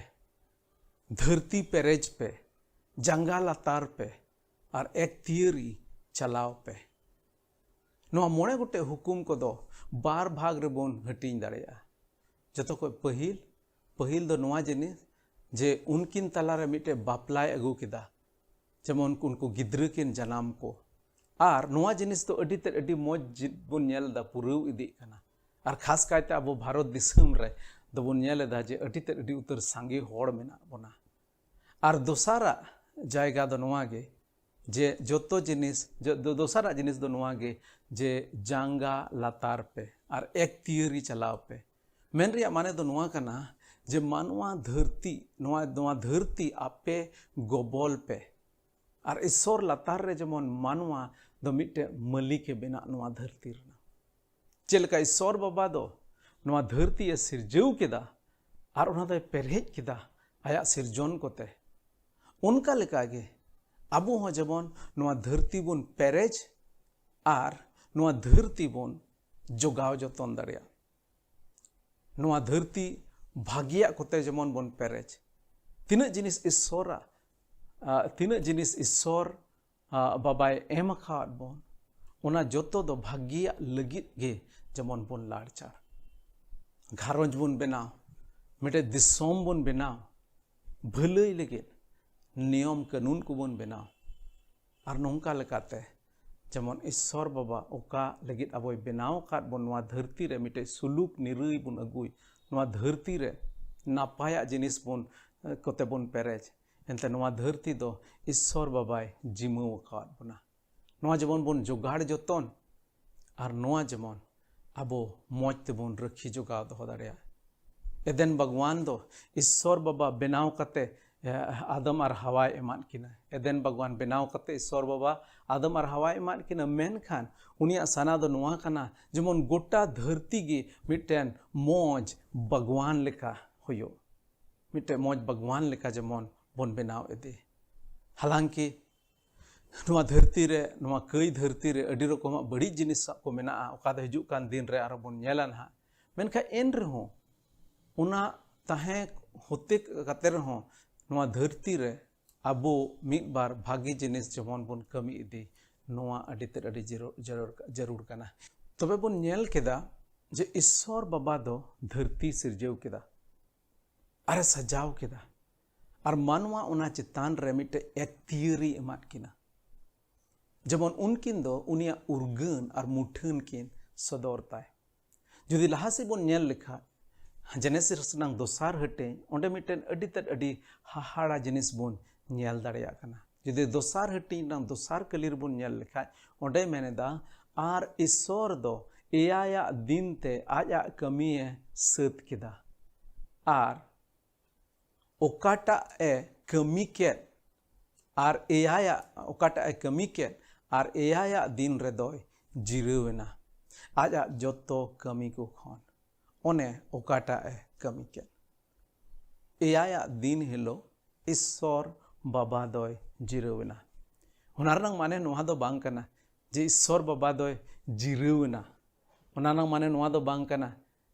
ᱫᱷᱟᱹᱨᱛᱤ ᱯᱮᱨᱮᱡ ᱯᱮ, ᱡᱟᱸᱜᱟ ᱞᱟᱛᱟᱨ ᱯᱮ ᱟᱨ ᱮᱠᱛᱤᱭᱟᱹᱨᱤ ᱪᱟᱞᱟᱣ ᱯᱮ᱾ ᱱᱚᱣᱟ ᱢᱚᱬᱮ ᱜᱚᱴᱮᱡ ᱦᱩᱠᱩᱢ ᱠᱚᱫᱚ ᱵᱟᱨ ᱵᱷᱟᱜᱽ ᱨᱮᱵᱚᱱ ᱦᱟᱹᱴᱤᱧ ᱫᱟᱲᱮᱭᱟᱜᱼᱟ᱾ ᱡᱚᱛᱚ ᱠᱷᱚᱱ ᱯᱟᱹᱦᱤᱞ, ᱯᱟᱹᱦᱤᱞ ᱫᱚ ᱱᱚᱣᱟ ᱡᱤᱱᱤᱥ ᱡᱮ ᱩᱱᱠᱤᱱ ᱛᱟᱞᱟᱨᱮ ᱢᱤᱫᱴᱮᱡ ᱵᱟᱯᱞᱟᱭ ᱟᱹᱜᱩ ᱠᱮᱫᱟ, ᱡᱮᱢᱚᱱ ᱩᱱᱠᱩ ᱜᱤᱫᱽᱨᱟᱹ ᱠᱤᱱ ᱡᱟᱱᱟᱢ ᱠᱚ᱾ ᱟᱨ ᱱᱚᱣᱟ ᱡᱤᱱᱤᱥ ᱫᱚ ᱟᱹᱰᱤ ᱛᱮᱫ ᱟᱹᱰᱤ ᱢᱚᱡᱽ ᱡᱤ-, ᱵᱚᱱ ᱧᱮᱞ ᱮᱫᱟ, ᱯᱩᱨᱟᱹᱣ ᱤᱫᱤᱜ ᱠᱟᱱᱟ᱾ ᱟᱨ ᱠᱷᱟᱥ ᱠᱟᱭᱛᱮ ᱟᱵᱚ ᱵᱷᱟᱨᱚᱛ ᱫᱤᱥᱚᱢ ᱨᱮ ᱫᱚᱵᱚᱱ ᱧᱮᱞ ᱮᱫᱟ ᱡᱮ ᱟᱹᱰᱤ ᱛᱮᱫ ᱟᱹᱰᱤ ᱩᱛᱟᱹᱨ ᱥᱟᱸᱜᱮ ᱦᱚᱲ ᱢᱮᱱᱟᱜ ᱵᱚᱱᱟ᱾ ᱟᱨ ᱫᱚᱥᱟᱨᱟᱜ ᱡᱟᱭᱜᱟ ᱫᱚ ᱱᱚᱣᱟ ᱜᱮ, ᱡᱮ ᱡᱚᱛᱚ ᱡᱤᱱᱤᱥ, ᱡᱚ-, ᱫᱚ-, ᱫᱚᱥᱟᱨᱟᱜ ᱡᱤᱱᱤᱥ ᱫᱚ ᱱᱚᱣᱟ ᱜᱮ, ᱡᱮ ᱡᱟᱸᱜᱟ ᱞᱟᱛᱟᱨ ᱯᱮ ᱟᱨ ᱮᱠᱛᱤᱭᱟᱹᱨᱤ ᱪᱟᱞᱟᱣ ᱯᱮ᱾ ᱢᱮᱱ ᱨᱮᱭᱟᱜ ᱢᱟᱱᱮ ᱫᱚ ᱱᱚᱣᱟ ᱠᱟᱱᱟ ᱡᱮ ᱢᱟᱱᱣᱟ ᱫᱷᱟᱹᱨᱛᱤ, ᱱᱚᱣᱟ, ᱱᱚᱣᱟ ᱫᱷᱟᱹᱨᱛᱤ ᱟᱯᱮ ᱜᱚᱵᱚᱞ ᱯᱮ᱾ ᱟᱨ ᱤᱥᱥᱚᱨ ᱞᱟᱛᱟᱨ ᱨᱮ ᱡᱮᱢᱚᱱ ᱢᱟᱱᱣᱟ ᱫᱚ ᱢᱤᱫᱴᱮᱱ ᱢᱟᱹᱞᱤᱠᱮ ᱵᱮᱱᱟᱜ ᱱᱚᱣᱟ ᱫᱷᱟᱹᱨᱛᱤ ᱨᱮᱱᱟᱜ᱾ ᱪᱮᱫ ᱞᱮᱠᱟ ᱤᱥᱥᱚᱨ ᱵᱟᱵᱟ ᱫᱚ ᱱᱚᱣᱟ ᱫᱷᱟᱹᱨᱛᱤ ᱮ ᱥᱤᱨᱡᱟᱹᱣ ᱠᱮᱫᱟ ᱟᱨ ᱚᱱᱟ ᱫᱚᱭ ᱯᱮᱨᱮᱡ ᱠᱮᱫᱟ ᱟᱭᱟᱜ ᱥᱤᱨᱡᱚᱱ ᱠᱚᱛᱮ, ᱚᱱᱠᱟ ᱞᱮᱠᱟᱜᱮ ᱟᱵᱚ ᱦᱚᱸ ᱡᱮᱢᱚᱱ ᱱᱚᱣᱟ ᱫᱷᱟᱹᱨᱛᱤ ᱵᱚᱱ ᱯᱮᱨᱮᱡ ᱟᱨ ᱱᱚᱣᱟ ᱫᱷᱟᱹᱨᱛᱤ ᱵᱚᱱ ᱡᱚᱜᱟᱣ ᱡᱚᱛᱚᱱ ᱫᱟᱲᱮᱭᱟᱜ᱾ ᱱᱚᱣᱟ ᱫᱷᱟᱹᱨᱛᱤ ᱵᱷᱟᱹᱜᱤᱭᱟᱜ ᱠᱚᱛᱮ ᱡᱮᱢᱚᱱ ᱵᱚᱱ ᱯᱮᱨᱮᱡ᱾ ᱛᱤᱱᱟᱹᱜ ᱡᱤᱱᱤᱥ ᱤᱥᱥᱚᱨᱟᱜ, ᱟ, ᱛᱤᱱᱟᱹᱜ ᱡᱤᱱᱤᱥ ᱤᱥᱥᱚᱨ, ᱟ, ᱵᱟᱵᱟᱭ ᱮᱢ ᱟᱠᱟᱣᱟᱫ ᱵᱚᱱ, ᱚᱱᱟ ᱡᱚᱛᱚ ᱫᱚ ᱵᱷᱟᱹᱜᱤᱭᱟᱜ ᱞᱟᱹᱜᱤᱫ ᱜᱮ ᱡᱮᱢᱚᱱ ᱵᱚᱱ ᱞᱟᱲᱪᱟᱲ᱾ ᱜᱷᱟᱨᱚᱸᱡᱽ ᱵᱚᱱ ᱵᱮᱱᱟᱣ, ᱢᱤᱫᱴᱮᱡ ᱫᱤᱥᱚᱢ ᱵᱚᱱ ᱵᱮᱱᱟᱣ, ᱵᱷᱟᱹᱞᱟᱹᱭ ᱞᱟᱹᱜᱤᱫ ᱱᱤᱭᱚᱢ ᱠᱟᱹᱱᱩᱱ ᱠᱚᱵᱚᱱ ᱵᱮᱱᱟᱣ᱾ ᱟᱨ ᱱᱚᱝᱠᱟ ᱞᱮᱠᱟᱛᱮ ᱡᱮᱢᱚᱱ ᱤᱥᱥᱚᱨ ᱵᱟᱵᱟ ᱚᱠᱟ ᱞᱟᱹᱜᱤᱫ ᱟᱵᱚᱭ ᱵᱮᱱᱟᱣ ᱟᱠᱟᱫ ᱵᱚᱱ, ᱱᱚᱣᱟ ᱫᱷᱟᱹᱨᱛᱤ ᱨᱮ ᱢᱤᱫᱴᱮᱡ ᱥᱩᱞᱩᱠ ᱱᱤᱨᱟᱹᱭ ᱵᱚᱱ ᱟᱹᱜᱩᱭ, ᱱᱚᱣᱟ ᱫᱷᱟᱹᱨᱛᱤ ᱨᱮ ᱱᱟᱯᱟᱭᱟᱜ ᱡᱤᱱᱤᱥ ᱵᱚᱱ, ᱠᱚᱛᱮ ᱵᱚᱱ ᱯᱮᱨᱮᱡ, ᱮᱱᱛᱮ ᱱᱚᱣᱟ ᱫᱷᱟᱹᱨᱛᱤ ᱫᱚ ᱤᱥᱥᱚᱨ ᱵᱟᱵᱟᱭ ᱡᱤᱢᱟᱹᱣ ᱟᱠᱟᱫ ᱵᱚᱱᱟ᱾ ᱱᱚᱣᱟ ᱡᱮᱢᱚᱱ ᱵᱚᱱ ᱡᱚᱜᱟᱲ ᱡᱚᱛᱚᱱ, ᱟᱨ ᱱᱚᱣᱟ ᱡᱮᱢᱚᱱ ᱟᱵᱚ ᱢᱚᱡᱽ ᱛᱮᱵᱚᱱ ᱨᱟᱹᱠᱷᱤ ᱡᱚᱜᱟᱣ ᱫᱚᱦᱚ ᱫᱟᱲᱮᱭᱟᱜ᱾ ᱮᱫᱮᱱ ᱵᱟᱜᱽᱣᱟᱱ ᱫᱚ ᱤᱥᱥᱚᱨ ᱵᱟᱵᱟ ᱵᱮᱱᱟᱣ ᱠᱟᱛᱮ, ᱮ, ᱟᱫᱚᱢ ᱟᱨ ᱦᱟᱣᱟᱭ ᱮᱢᱟᱫ ᱠᱤᱱᱟ᱾ ᱮᱫᱮᱱ ᱵᱟᱜᱽᱣᱟᱱ ᱵᱮᱱᱟᱣ ᱠᱟᱛᱮ ᱤᱥᱥᱚᱨ ᱵᱟᱵᱟ ᱟᱫᱚᱢ ᱟᱨ ᱦᱟᱣᱟᱭ ᱮᱢᱟᱫ ᱠᱤᱱᱟ, ᱢᱮᱱᱠᱷᱟᱱ ᱩᱱᱤᱭᱟᱜ ᱥᱟᱱᱟ ᱫᱚ ᱱᱚᱣᱟ ᱠᱟᱱᱟ, ᱡᱮᱢᱚᱱ ᱜᱚᱴᱟ ᱫᱷᱟᱹᱨᱛᱤ ᱜᱮ ᱢᱤᱫᱴᱮᱱ ᱢᱚᱡᱽ ᱵᱟᱜᱽᱣᱟᱱ ᱞᱮᱠᱟ ᱦᱩᱭᱩᱜ, ᱢᱤᱫᱴᱮᱱ ᱢᱚᱡᱽ ᱵᱟᱜᱽᱣᱟᱱ ᱞᱮᱠᱟ ᱡᱮᱢᱚᱱ ᱵᱚᱱ ᱵᱮᱱᱟᱣ ᱤᱫᱤ᱾ ᱦᱟᱞᱟᱝᱠᱤ ᱱᱚᱣᱟ ᱫᱷᱟᱹᱨᱛᱤ ᱨᱮ, ᱱᱚᱣᱟ ᱠᱟᱹᱭ ᱫᱷᱟᱹᱨᱛᱤ ᱨᱮ ᱟᱹᱰᱤ ᱨᱚᱠᱚᱢᱟᱜ ᱵᱟᱹᱲᱤᱡ ᱡᱤᱱᱤᱥ ᱠᱚ ᱢᱮᱱᱟᱜᱼᱟ, ᱚᱠᱟ ᱫᱚ ᱦᱤᱡᱩᱜ ᱠᱟᱱ ᱫᱤᱱ ᱨᱮ ᱟᱨᱚ ᱵᱚᱱ ᱧᱮᱞᱟ ᱱᱟᱦᱟᱜ᱾ ᱢᱮᱱᱠᱷᱟᱱ ᱮᱱ ᱨᱮᱦᱚᱸ ᱚᱱᱟ ᱛᱟᱦᱮᱸ ᱦᱚᱛᱮ ᱠᱟᱛᱮ ᱨᱮᱦᱚᱸ ᱱᱚᱣᱟ ᱫᱷᱟᱹᱨᱛᱤ ᱨᱮ ᱟᱵᱚ ᱢᱤᱫ ᱵᱟᱨ ᱵᱷᱟᱜᱮ ᱡᱤᱱᱤᱥ ᱡᱮᱢᱚᱱ ᱵᱚᱱ ᱠᱟᱹᱢᱤ ᱤᱫᱤ, ᱱᱚᱣᱟ ᱟᱹᱰᱤ ᱛᱮᱫ ᱟᱹᱰᱤ ᱡᱟᱹᱨᱩᱲ, ᱡᱟᱹᱨᱩᱲ, ᱡᱟᱹᱨᱩᱲ ᱠᱟᱱᱟ᱾ ᱛᱚᱵᱮ ᱵᱚᱱ ᱧᱮᱞ ᱠᱮᱫᱟ ᱡᱮ ᱤᱥᱥᱚᱨ ᱵᱟᱵᱟ ᱫᱚ ᱫᱷᱟᱹᱨᱛᱤ ᱥᱤᱨᱡᱟᱹᱣ ᱠᱮᱫᱟ, ᱟᱨᱮ ᱥᱟᱡᱟᱣ ᱠᱮᱫᱟ, ᱟᱨ ᱢᱟᱱᱣᱟ ᱚᱱᱟ ᱪᱮᱛᱟᱱ ᱨᱮ ᱢᱤᱫᱴᱮᱡ ᱮᱠᱛᱤᱭᱟᱹᱨᱤ ᱮᱢᱟᱫ ᱠᱤᱱᱟ, ᱡᱮᱢᱚᱱ ᱩᱱᱠᱤᱱ ᱫᱚ ᱩᱱᱤᱭᱟᱜ ᱩᱨᱜᱟᱹᱱ ᱟᱨ ᱢᱩᱴᱷᱟᱹᱱ ᱠᱤᱱ ᱥᱚᱫᱚᱨ ᱛᱟᱭ᱾ ᱡᱩᱫᱤ ᱞᱟᱦᱟ ᱥᱮᱫ ᱵᱚᱱ ᱧᱮᱞ ᱞᱮᱠᱷᱟᱡ, ᱡᱮᱱᱮᱥᱤᱥ ᱨᱮᱱᱟᱜ ᱫᱚᱥᱟᱨ ᱦᱟᱹᱴᱤᱧ, ᱚᱸᱰᱮ ᱢᱤᱫᱴᱮᱱ ᱟᱹᱰᱤ ᱛᱮᱫ ᱟᱹᱰᱤ ᱦᱟᱦᱟᱲᱟ ᱡᱤᱱᱤᱥ ᱵᱚᱱ ᱧᱮᱞ ᱫᱟᱲᱮᱭᱟᱜ ᱠᱟᱱᱟ᱾ ᱡᱩᱫᱤ ᱫᱚᱥᱟᱨ ᱦᱟᱹᱴᱤᱧ ᱨᱮᱱᱟᱜ ᱫᱚᱥᱟᱨ ᱠᱟᱹᱞᱤ ᱨᱮᱵᱚᱱ ᱧᱮᱞ ᱞᱮᱠᱷᱟᱡ, ᱚᱸᱰᱮ ᱢᱮᱱᱮᱫᱟ, ᱟᱨ ᱤᱥᱥᱚᱨ ᱫᱚ ᱮᱭᱟᱭᱟᱜ ᱫᱤᱱ ᱛᱮ ᱟᱡᱟᱜ ᱠᱟᱹᱢᱤᱭᱮ ᱥᱟᱹᱛ ᱠᱮᱫᱟ, ᱟᱨ ᱚᱠᱟᱴᱟᱜ ᱮ ᱠᱟᱹᱢᱤ ᱠᱮᱫ, ᱟᱨ ᱮᱭᱟᱭᱟᱜ, ᱚᱠᱟᱴᱟᱜ ᱮ ᱠᱟᱹᱢᱤ ᱠᱮᱫ, ᱟᱨ ᱮᱭᱟᱭᱟᱜ ᱫᱤᱱ ᱨᱮᱫᱚᱭ ᱡᱤᱨᱟᱹᱣ ᱮᱱᱟ ᱟᱡᱟᱜ ᱡᱚᱛᱚ ᱠᱟᱹᱢᱤ ᱠᱚ ᱠᱷᱚᱱ᱾ ᱚᱱᱮ ᱚᱠᱟᱴᱟᱜ ᱮ ᱠᱟᱹᱢᱤ ᱠᱮᱫ᱾ ᱮᱭᱟᱭᱟᱜ ᱫᱤᱱ ᱦᱤᱞᱳᱜ ᱤᱥᱥᱚᱨ ᱵᱟᱵᱟ ᱫᱚᱭ ᱡᱤᱨᱟᱹᱣ ᱮᱱᱟ᱾ ᱚᱱᱟ ᱨᱮᱱᱟᱜ ᱢᱟᱱᱮ ᱱᱚᱣᱟ ᱫᱚ ᱵᱟᱝ ᱠᱟᱱᱟ ᱡᱮ ᱤᱥᱥᱚᱨ ᱵᱟᱵᱟ ᱫᱚᱭ ᱡᱤᱨᱟᱹᱣ ᱮᱱᱟ᱾ ᱚᱱᱟ ᱨᱮᱱᱟᱜ ᱢᱟᱱᱮ ᱱᱚᱣᱟ ᱫᱚ ᱵᱟᱝ ᱠᱟᱱᱟ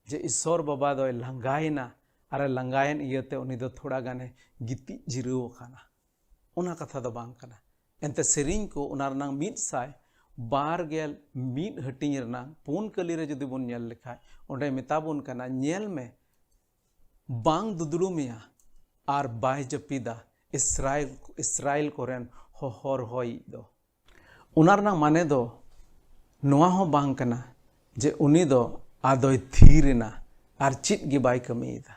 ᱡᱮ ᱤᱥᱥᱚᱨ ᱵᱟᱵᱟ ᱫᱚᱭ ᱞᱟᱸᱜᱟᱭᱮᱱᱟ, ᱟᱨ ᱞᱟᱸᱜᱟᱭᱮᱱ ᱤᱭᱟᱹᱛᱮ ᱩᱱᱤ ᱫᱚ ᱛᱷᱚᱲᱟ ᱜᱟᱱᱮ ᱜᱤᱛᱤᱡ ᱡᱤᱨᱟᱹᱣ ᱟᱠᱟᱱᱟ᱾ ᱚᱱᱟ ᱠᱟᱛᱷᱟ ᱫᱚ ᱵᱟᱝ ᱠᱟᱱᱟ᱾ ᱮᱱᱛᱮ ᱥᱮᱨᱮᱧ ᱠᱚ ᱚᱱᱟ ᱨᱮᱱᱟᱝ ᱢᱤᱫ ᱥᱟᱭ ᱵᱟᱨ ᱜᱮᱞ ᱢᱤᱫ ᱦᱟᱹᱴᱤᱧ ᱨᱮᱱᱟᱝ ᱯᱩᱱ ᱠᱟᱹᱞᱤ ᱨᱮ ᱡᱩᱫᱤ ᱵᱚᱱ ᱧᱮᱞ ᱞᱮᱠᱷᱟᱡ, ᱚᱸᱰᱮ ᱢᱮᱛᱟ ᱵᱚᱱ ᱠᱟᱱᱟ, ᱧᱮᱞ ᱢᱮ, ᱵᱟᱝ ᱫᱩᱫᱽᱲᱩᱢᱮᱭᱟ, ᱟᱨ ᱵᱟᱭ ᱡᱟᱹᱯᱤᱫᱟ ᱤᱥᱨᱟᱭᱮᱞ ᱤᱥᱨᱟᱭᱮᱞ ᱠᱚᱨᱮᱱ ᱦᱚᱦᱚ ᱨᱚᱦᱚᱭᱤᱡ ᱫᱚ᱾ ᱚᱱᱟ ᱨᱮᱱᱟᱜ ᱢᱟᱱᱮ ᱫᱚ ᱱᱚᱣᱟ ᱦᱚᱸ ᱵᱟᱝ ᱠᱟᱱᱟ ᱡᱮ ᱩᱱᱤ ᱫᱚ ᱟᱫᱚᱭ ᱛᱷᱤᱨ ᱮᱱᱟ ᱟᱨ ᱪᱮᱫ ᱜᱮ ᱵᱟᱭ ᱠᱟᱹᱢᱤᱭᱮᱫᱟ᱾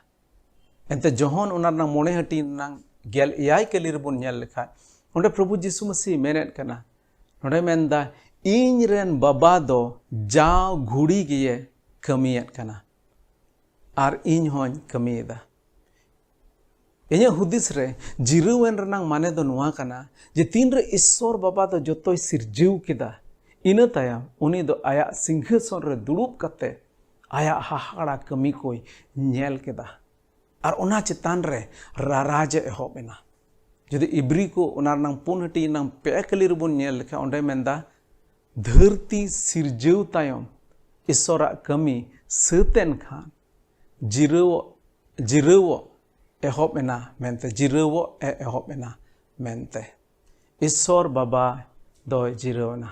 ᱮᱱᱛᱮ ᱡᱚᱦᱚᱱ ᱚᱱᱟ ᱨᱮᱱᱟᱜ ᱢᱚᱬᱮ ᱦᱟᱹᱴᱤᱧ ᱨᱮᱱᱟᱜ ᱜᱮᱞ ᱮᱭᱟᱭ ᱠᱟᱹᱞᱤ ᱨᱮᱵᱚᱱ ᱧᱮᱞ ᱞᱮᱠᱷᱟᱱ, ᱚᱸᱰᱮ ᱯᱨᱚᱵᱷᱩ ᱡᱤᱥᱩ ᱢᱟᱹᱥᱤ ᱢᱮᱱᱮᱫ ᱠᱟᱱᱟ, ᱱᱚᱰᱮ ᱢᱮᱱᱫᱟ, "ᱤᱧ ᱨᱮᱱ ᱵᱟᱵᱟ ᱫᱚ ᱡᱟᱣ ᱜᱷᱩᱲᱤ ᱜᱮᱭᱮ ᱠᱟᱹᱢᱤᱭᱮᱫ ᱠᱟᱱᱟ ᱟᱨ ᱤᱧ ᱦᱚᱸᱧ ᱠᱟᱹᱢᱤᱭᱮᱫᱟ᱾" ᱤᱧᱟᱹᱜ ᱦᱩᱫᱤᱥ ᱨᱮ ᱡᱤᱨᱟᱹᱣᱮᱱ ᱨᱮᱱᱟᱜ ᱢᱟᱱᱮ ᱫᱚ ᱱᱚᱣᱟ ᱠᱟᱱᱟ ᱡᱮ ᱛᱤᱱᱨᱮ ᱤᱥᱥᱚᱨ ᱵᱟᱵᱟ ᱫᱚ ᱡᱚᱛᱚᱭ ᱥᱤᱨᱡᱟᱹᱣ ᱠᱮᱫᱟ, ᱤᱱᱟᱹ ᱛᱟᱭᱚᱢ ᱩᱱᱤ ᱫᱚ ᱟᱭᱟᱜ ᱥᱤᱝᱦᱟᱹᱥᱚᱱ ᱨᱮ ᱫᱩᱲᱩᱵ ᱠᱟᱛᱮ ᱟᱭᱟᱜ ᱦᱟᱦᱟᱲᱟ ᱠᱟᱹᱢᱤ ᱠᱚᱭ ᱧᱮᱞ ᱠᱮᱫᱟ᱾ ᱟᱨ ᱚᱱᱟ ᱪᱮᱛᱟᱱ ᱨᱮ ᱨᱟᱨᱟᱡᱽ ᱮ ᱮᱦᱚᱵ ᱮᱱᱟ᱾ ᱡᱩᱫᱤ ᱤᱵᱨᱤ ᱠᱚ ᱚᱱᱟ ᱨᱮᱱᱟᱜ ᱯᱩᱱ ᱦᱟᱹᱴᱤᱧ ᱨᱮᱱᱟᱜ ᱯᱮ ᱠᱟᱹᱞᱤ ᱨᱮᱵᱚᱱ ᱧᱮᱞ ᱞᱮᱠᱷᱟᱱ, ᱚᱸᱰᱮ ᱢᱮᱱᱫᱟ, ᱫᱷᱟᱹᱨᱛᱤ ᱥᱤᱨᱡᱟᱹᱣ ᱛᱟᱭᱚᱢ ᱤᱥᱥᱚᱨᱟᱜ ᱠᱟᱹᱢᱤ ᱥᱟᱹᱛ ᱮᱱ ᱠᱷᱟᱱ ᱡᱤᱨᱟᱹᱣ ᱡᱤᱨᱟᱹᱣᱚᱜ ᱮᱦᱚᱵ ᱮᱱᱟ ᱢᱮᱱᱛᱮ, ᱡᱤᱨᱟᱹᱣᱚᱜ ᱮ ᱮᱦᱚᱵ ᱮᱱᱟ ᱢᱮᱱᱛᱮ᱾ ᱤᱥᱥᱚᱨ ᱵᱟᱵᱟ ᱫᱚᱭ ᱡᱤᱨᱟᱹᱣ ᱮᱱᱟ᱾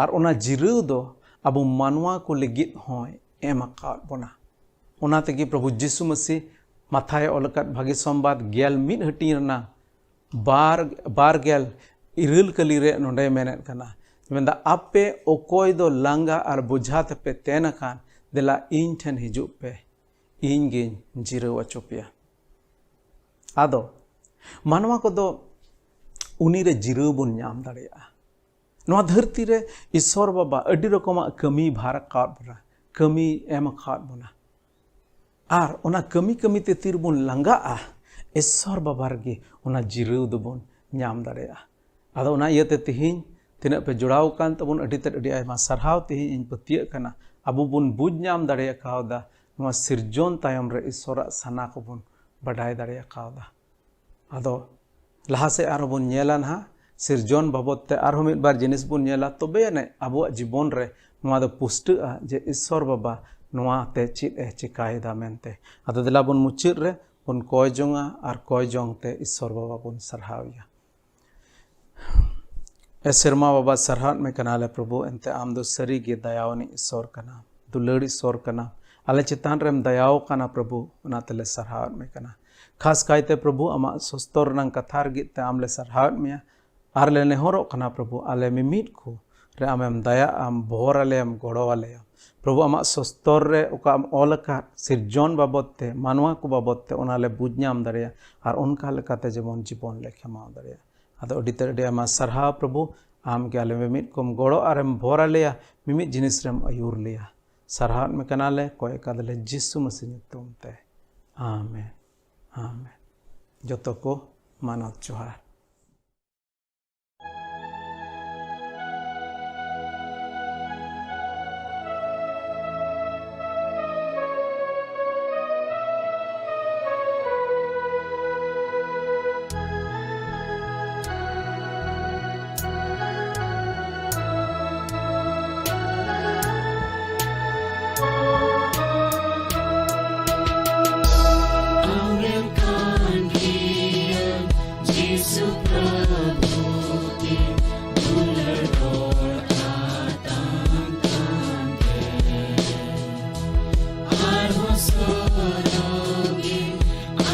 ᱟᱨ ᱚᱱᱟ ᱡᱤᱨᱟᱹᱣ ᱫᱚ ᱟᱵᱚ ᱢᱟᱱᱣᱟ ᱠᱚ ᱞᱟᱹᱜᱤᱫ ᱦᱚᱸᱭ ᱮᱢ ᱟᱠᱟᱫ ᱵᱚᱱᱟ᱾ ᱚᱱᱟ ᱛᱮᱜᱮ ᱯᱨᱚᱵᱷᱩ ᱡᱤᱥᱩ ᱢᱟᱹᱥᱤ ᱢᱟᱛᱷᱟᱭ ᱚᱞ ᱟᱠᱟᱫ ᱵᱷᱟᱹᱜᱤ ᱥᱚᱢᱵᱟᱫ ᱜᱮᱞ ᱢᱤᱫ ᱦᱟᱹᱴᱤᱧ ᱨᱮᱱᱟᱜ ᱵᱟᱨ, ᱵᱟᱨ ᱜᱮᱞ ᱤᱨᱟᱹᱞ ᱠᱟᱹᱞᱤ ᱨᱮ ᱱᱚᱰᱮᱭ ᱢᱮᱱᱮᱫ ᱠᱟᱱᱟ, ᱢᱮᱱᱫᱟ, "ᱟᱯᱮ ᱚᱠᱚᱭ ᱫᱚ ᱞᱟᱸᱜᱟ ᱟᱨ ᱵᱚᱡᱷᱟ ᱛᱮᱯᱮ ᱛᱮᱱ ᱟᱠᱟᱱ, ᱫᱮᱞᱟ ᱤᱧ ᱴᱷᱮᱱ ᱦᱤᱡᱩᱜ ᱯᱮ, ᱤᱧ ᱜᱤᱧ ᱡᱤᱨᱟᱹᱣ ᱦᱚᱪᱚ ᱯᱮᱭᱟ᱾" ᱟᱫᱚ ᱢᱟᱱᱣᱟ ᱠᱚᱫᱚ ᱩᱱᱤ ᱨᱮ ᱡᱤᱨᱟᱹᱣ ᱵᱚᱱ ᱧᱟᱢ ᱫᱟᱲᱮᱭᱟᱜᱼᱟ᱾ ᱱᱚᱣᱟ ᱫᱷᱟᱹᱨᱛᱤ ᱨᱮ ᱤᱥᱥᱚᱨ ᱵᱟᱵᱟ ᱟᱹᱰᱤ ᱨᱚᱠᱚᱢᱟᱜ ᱠᱟᱹᱢᱤ ᱵᱷᱟᱨ ᱟᱠᱟᱫ ᱵᱚᱱᱟ, ᱠᱟᱹᱢᱤ ᱮᱢ ᱟᱠᱟᱫ ᱵᱚᱱᱟ᱾ ᱟᱨ ᱚᱱᱟ ᱠᱟᱹᱢᱤ ᱠᱟᱹᱢᱤ ᱛᱮ ᱛᱤᱨᱵᱚᱱ ᱞᱟᱸᱜᱟᱜᱼᱟ, ᱤᱥᱥᱚᱨ ᱵᱟᱵᱟ ᱨᱮᱜᱮ ᱚᱱᱟ ᱡᱤᱨᱟᱹᱣ ᱫᱚᱵᱚᱱ ᱧᱟᱢ ᱫᱟᱲᱮᱭᱟᱜᱼᱟ᱾ ᱟᱫᱚ ᱚᱱᱟ ᱤᱭᱟᱹᱛᱮ ᱛᱤᱦᱤᱧ ᱛᱤᱱᱟᱹᱜ ᱯᱮ ᱡᱚᱲᱟᱣ ᱟᱠᱟᱱ ᱛᱟᱵᱚᱱ, ᱟᱹᱰᱤ ᱛᱮᱫ ᱟᱹᱰᱤ ᱟᱭᱢᱟ ᱥᱟᱨᱦᱟᱣ᱾ ᱛᱤᱦᱤᱧ ᱤᱧ ᱯᱟᱹᱛᱭᱟᱹᱜ ᱠᱟᱱᱟ ᱟᱵᱚ ᱵᱚᱱ ᱵᱩᱡᱽ ᱧᱟᱢ ᱫᱟᱲᱮ ᱠᱟᱣᱫᱟ ᱱᱚᱣᱟ ᱥᱤᱨᱡᱚᱱ ᱛᱟᱭᱚᱢ ᱨᱮ ᱤᱥᱥᱚᱨᱟᱜ ᱥᱟᱱᱟ ᱠᱚᱵᱚᱱ ᱵᱟᱰᱟᱭ ᱫᱟᱲᱮ ᱠᱟᱣᱫᱟ᱾ ᱟᱫᱚ ᱞᱟᱦᱟ ᱥᱮᱫ ᱟᱨᱦᱚᱸ ᱵᱚᱱ ᱧᱮᱞᱟ ᱱᱟᱦᱟᱜ, ᱥᱤᱨᱡᱚᱱ ᱵᱟᱵᱚᱫ ᱛᱮ ᱟᱨᱦᱚᱸ ᱢᱤᱫ ᱵᱟᱨ ᱡᱤᱱᱤᱥ ᱵᱚᱱ ᱧᱮᱞᱟ, ᱛᱚᱵᱮ ᱟᱹᱱᱤᱡ ᱟᱵᱚᱣᱟᱜ ᱡᱤᱵᱚᱱ ᱨᱮ ᱱᱚᱣᱟ ᱫᱚ ᱯᱩᱥᱴᱟᱹᱜᱼᱟ ᱡᱮ ᱤᱥᱥᱚᱨ ᱵᱟᱵᱟ ᱱᱚᱣᱟ ᱛᱮ ᱪᱮᱫ ᱮ ᱪᱮᱠᱟᱭᱮᱫᱟ ᱢᱮᱱᱛᱮ᱾ ᱟᱫᱚ ᱫᱮᱞᱟ ᱵᱚᱱ ᱢᱩᱪᱟᱹᱫ ᱨᱮ ᱵᱚᱱ ᱠᱚᱭ ᱡᱚᱝᱟ ᱟᱨ ᱠᱚᱭ ᱡᱚᱝ ᱛᱮ ᱤᱥᱥᱚᱨ ᱵᱟᱵᱟ ᱵᱚᱱ ᱥᱟᱨᱦᱟᱣ ᱮᱭᱟ᱾ ᱮ ᱥᱮᱨᱢᱟ ᱵᱟᱵᱟ, ᱥᱟᱨᱦᱟᱣᱮᱫ ᱢᱮ ᱠᱟᱱᱟᱞᱮ ᱯᱨᱚᱵᱷᱩ, ᱮᱱᱛᱮ ᱟᱢ ᱫᱚ ᱥᱟᱹᱨᱤ ᱜᱮ ᱫᱟᱭᱟᱣᱟᱱᱤᱡ ᱤᱥᱥᱚᱨ ᱠᱟᱱᱟᱢ, ᱫᱩᱞᱟᱹᱲ ᱤᱥᱥᱚᱨ ᱠᱟᱱᱟᱢ᱾ ᱟᱞᱮ ᱪᱮᱛᱟᱱ ᱨᱮᱢ ᱫᱟᱭᱟᱣ ᱠᱟᱱᱟ ᱯᱨᱚᱵᱷᱩ, ᱚᱱᱟ ᱛᱮᱞᱮ ᱥᱟᱨᱦᱟᱣᱮᱫ ᱢᱮ ᱠᱟᱱᱟ᱾ ᱠᱷᱟᱥ ᱠᱟᱭᱛᱮ ᱯᱨᱚᱵᱷᱩ, ᱟᱢᱟᱜ ᱥᱚᱥᱛᱚᱨ ᱨᱮᱱᱟᱜ ᱠᱟᱛᱷᱟ ᱞᱟᱹᱜᱤᱫ ᱛᱮ ᱟᱢ ᱞᱮ ᱥᱟᱨᱦᱟᱣᱮᱫ ᱢᱮᱭᱟ ᱟᱨ ᱞᱮ ᱱᱮᱦᱚᱨᱚᱜ ᱠᱟᱱᱟ ᱯᱨᱚᱵᱷᱩ, ᱟᱞᱮ ᱢᱤᱢᱤᱫ ᱠᱚ ᱨᱮ ᱟᱢᱮᱢ ᱫᱟᱭᱟᱜ ᱟᱢ, ᱵᱷᱚᱨ ᱟᱞᱮᱭᱟᱢ, ᱜᱚᱲᱚ ᱟᱞᱮᱭᱟᱢ᱾ ᱯᱨᱚᱵᱷᱩ, ᱟᱢᱟᱜ ᱥᱚᱥᱛᱚᱨ ᱨᱮ ᱚᱠᱟᱢ ᱚᱞ ᱟᱠᱟᱫ ᱥᱤᱨᱡᱚᱱ ᱵᱟᱵᱚᱫ ᱛᱮ, ᱢᱟᱱᱣᱟ ᱠᱚ ᱵᱟᱵᱚᱫ ᱛᱮ, ᱚᱱᱟ ᱞᱮ ᱵᱩᱡᱽ ᱧᱟᱢ ᱫᱟᱲᱮᱭᱟᱜᱼᱟ ᱟᱨ ᱚᱱᱠᱟ ᱞᱮᱠᱟᱛᱮ ᱡᱮᱢᱚᱱ ᱡᱤᱵᱚᱱ ᱞᱮ ᱠᱷᱮᱢᱟᱣ ᱫᱟᱲᱮᱭᱟᱜᱼᱟ᱾ ᱟᱫᱚ ᱟᱹᱰᱤ ᱛᱮᱫ ᱟᱹᱰᱤ ᱟᱭᱢᱟ ᱥᱟᱨᱦᱟᱣ ᱯᱨᱚᱵᱷᱩ, ᱟᱢ ᱜᱮ ᱟᱞᱮ ᱢᱤᱢᱤᱫ ᱠᱚᱢ ᱜᱚᱲᱚ ᱟᱨᱮᱢ ᱵᱷᱚᱨ ᱟᱞᱮᱭᱟ, ᱢᱤᱢᱤᱫ ᱡᱤᱱᱤᱥ ᱨᱮᱢ ᱟᱹᱭᱩᱨ ᱞᱮᱭᱟ᱾ ᱥᱟᱨᱦᱟᱣᱮᱫ ᱢᱮ ᱠᱟᱱᱟᱞᱮ, ᱠᱚᱭ ᱠᱟᱫᱟᱞᱮ ᱡᱤᱥᱩ ᱢᱟᱹᱥᱤ ᱧᱩᱛᱩᱢ ᱛᱮ᱾ ᱟᱢᱮᱱ, ᱟᱢᱮᱱ᱾ ᱡᱚᱛᱚ ᱠᱚ ᱢᱟᱱᱚᱛ ᱡᱚᱦᱟᱨ᱾ ᱟᱢᱨᱮᱱ ᱠᱟᱱ ᱜᱤᱭᱟᱹᱧ ᱡᱤᱥᱩ ᱯᱨᱚᱵᱷᱩ ᱛᱤᱧ, ᱫᱩᱞᱟᱹᱲ ᱨᱚᱲ ᱟᱛᱟᱝ ᱠᱟᱱ ᱜᱮ᱾ ᱟᱨᱦᱚᱸ ᱥᱚᱨᱚᱜᱤᱧ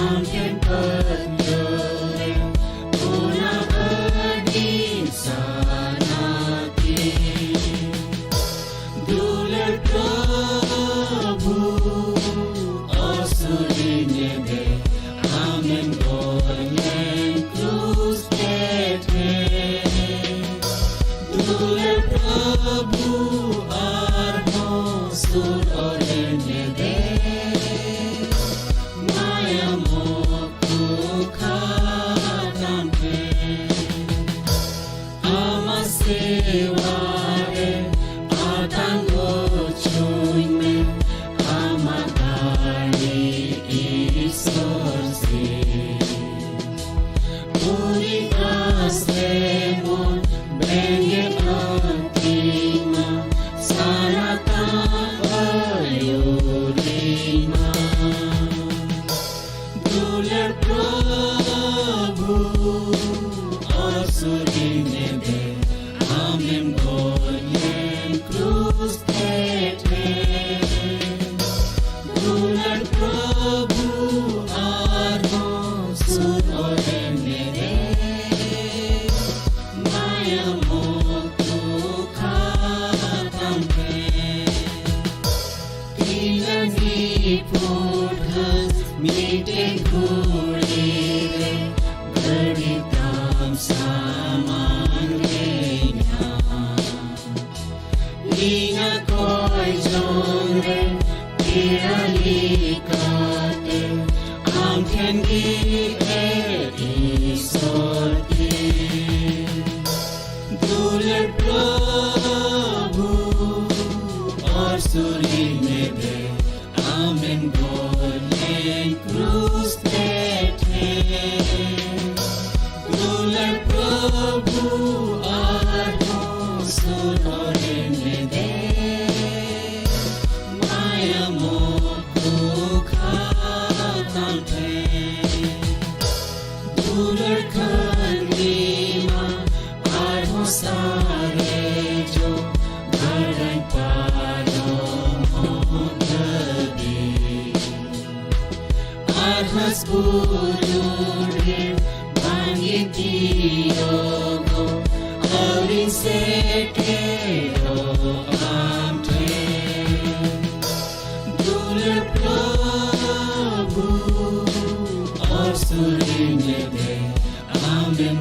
ᱟᱢ ᱴᱷᱮᱱ ᱯᱟᱹᱛᱭᱟᱹᱣ ᱨᱮ, ᱚᱱᱟ ᱟᱹᱰᱤ ᱥᱟᱱᱟ ᱛᱤᱧ᱾ ᱫᱩᱞᱟᱹᱲ ᱯᱨᱚᱵᱷᱩ, ᱚᱥᱩᱨᱤᱧ ᱮᱫᱮ, ᱟᱢᱮᱢ ᱜᱚᱡ ᱞᱮᱱ ᱠᱨᱩᱥ ᱛᱮ ᱴᱷᱮᱱ᱾ ᱫᱩᱞᱟᱹᱲ ᱯᱨᱚᱵᱷᱩ, ᱟᱨᱦᱚᱸ ᱥᱩᱨ ᱚᱨᱮᱧ ᱮᱫᱮ, ᱢᱟᱭᱟᱢ ᱠᱚ ᱠᱷᱟᱛᱟᱢ ᱴᱷᱮᱱ᱾ ᱟᱢᱟᱜ ᱥᱮᱣᱟ ᱨᱮ ᱟᱛᱟᱝ ᱚᱪᱚᱧ ᱢᱮ, ᱟᱢᱟᱜ ᱫᱟᱲᱮ ᱤᱥᱚᱨ ᱥᱤᱧ᱾ ᱩᱱᱤ ᱟᱥ ᱨᱮ ᱢᱚᱱ ᱵᱮᱸᱜᱮᱫ ᱟᱹᱛᱤᱧ ᱢᱟ, ᱥᱟᱞᱟ ᱛᱟᱢ ᱟᱹᱭᱩᱨᱤᱧ ᱢᱟ᱾ ᱫᱩᱞᱟᱹᱲ ᱯᱨᱚᱵᱷᱩ, ᱚᱥᱩᱨᱤᱧ ᱮᱫᱮ, ᱟᱢᱮᱢ ᱜᱚᱡ ᱞᱮᱱ ᱠᱨᱩᱥ ᱛᱮ ᱴᱷᱮᱱ᱾ ᱫᱩᱞᱟᱹᱲ ᱯᱨᱚᱵᱷᱩ, ᱟᱨ ᱠᱩᱲᱤ ᱨᱮ ᱜᱟᱹᱰᱤ ᱛᱟᱢ ᱥᱟᱢᱟᱝ ᱨᱮ ᱧᱟᱢ᱾ ᱤᱧᱟᱹᱜ ᱠᱚᱭ ᱡᱚᱝ ᱨᱮ ᱯᱮᱲᱟ ᱞᱮᱠᱟᱛᱮ ᱟᱢ ᱴᱷᱮᱱ ᱜᱮ ᱮ ᱤᱥᱚᱨ ᱛᱮ᱾ ᱫᱩᱞᱟᱹᱲ ᱯᱨᱚᱵᱷᱩ, ᱚᱨ ᱥᱩᱨᱤ ᱢᱮ ᱫᱮ, ᱟᱢᱮᱢ ᱜᱚᱡ ᱞᱮᱱ ᱠᱨᱩᱥ ᱛᱮ ᱴᱷᱮᱱ᱾ ᱫᱩᱞᱟᱹᱲ ᱯᱨᱚᱵᱷᱩ, ᱟᱨᱦᱚᱸ ᱥᱩᱨ ᱚᱨᱮ ᱢᱮ ᱫᱮ, ᱢᱟᱭᱟᱢ ᱠᱚ ᱠᱷᱟᱛᱟᱢ ᱴᱷᱮᱱ᱾ ᱫᱩᱞᱟᱹᱲ ᱠᱷᱟᱹᱞᱤ ᱢᱟ ᱟᱨᱦᱚᱸ ᱥᱟᱨᱮᱡᱚᱜ, ᱜᱟᱰᱟᱧ ᱯᱟᱨᱚᱢᱚᱜ ᱫᱷᱟᱹᱵᱤᱡ᱾ ᱟᱨ ᱦᱟᱸᱥ ᱵᱩᱨᱩ ᱨᱮ ᱵᱟᱝ ᱤᱧ ᱛᱤᱭᱳᱜᱚᱜ, ᱟᱹᱣᱨᱤᱧ ᱥᱮᱴᱮᱨᱚᱜ ᱟᱢ ᱴᱷᱮᱱ᱾ ᱫᱩᱞᱟᱹᱲ ᱯᱨᱚᱵᱷᱩ, ᱚᱨ ᱥᱩᱨᱤᱧ ᱢᱮ ᱫᱮ, ᱟᱢᱮᱢ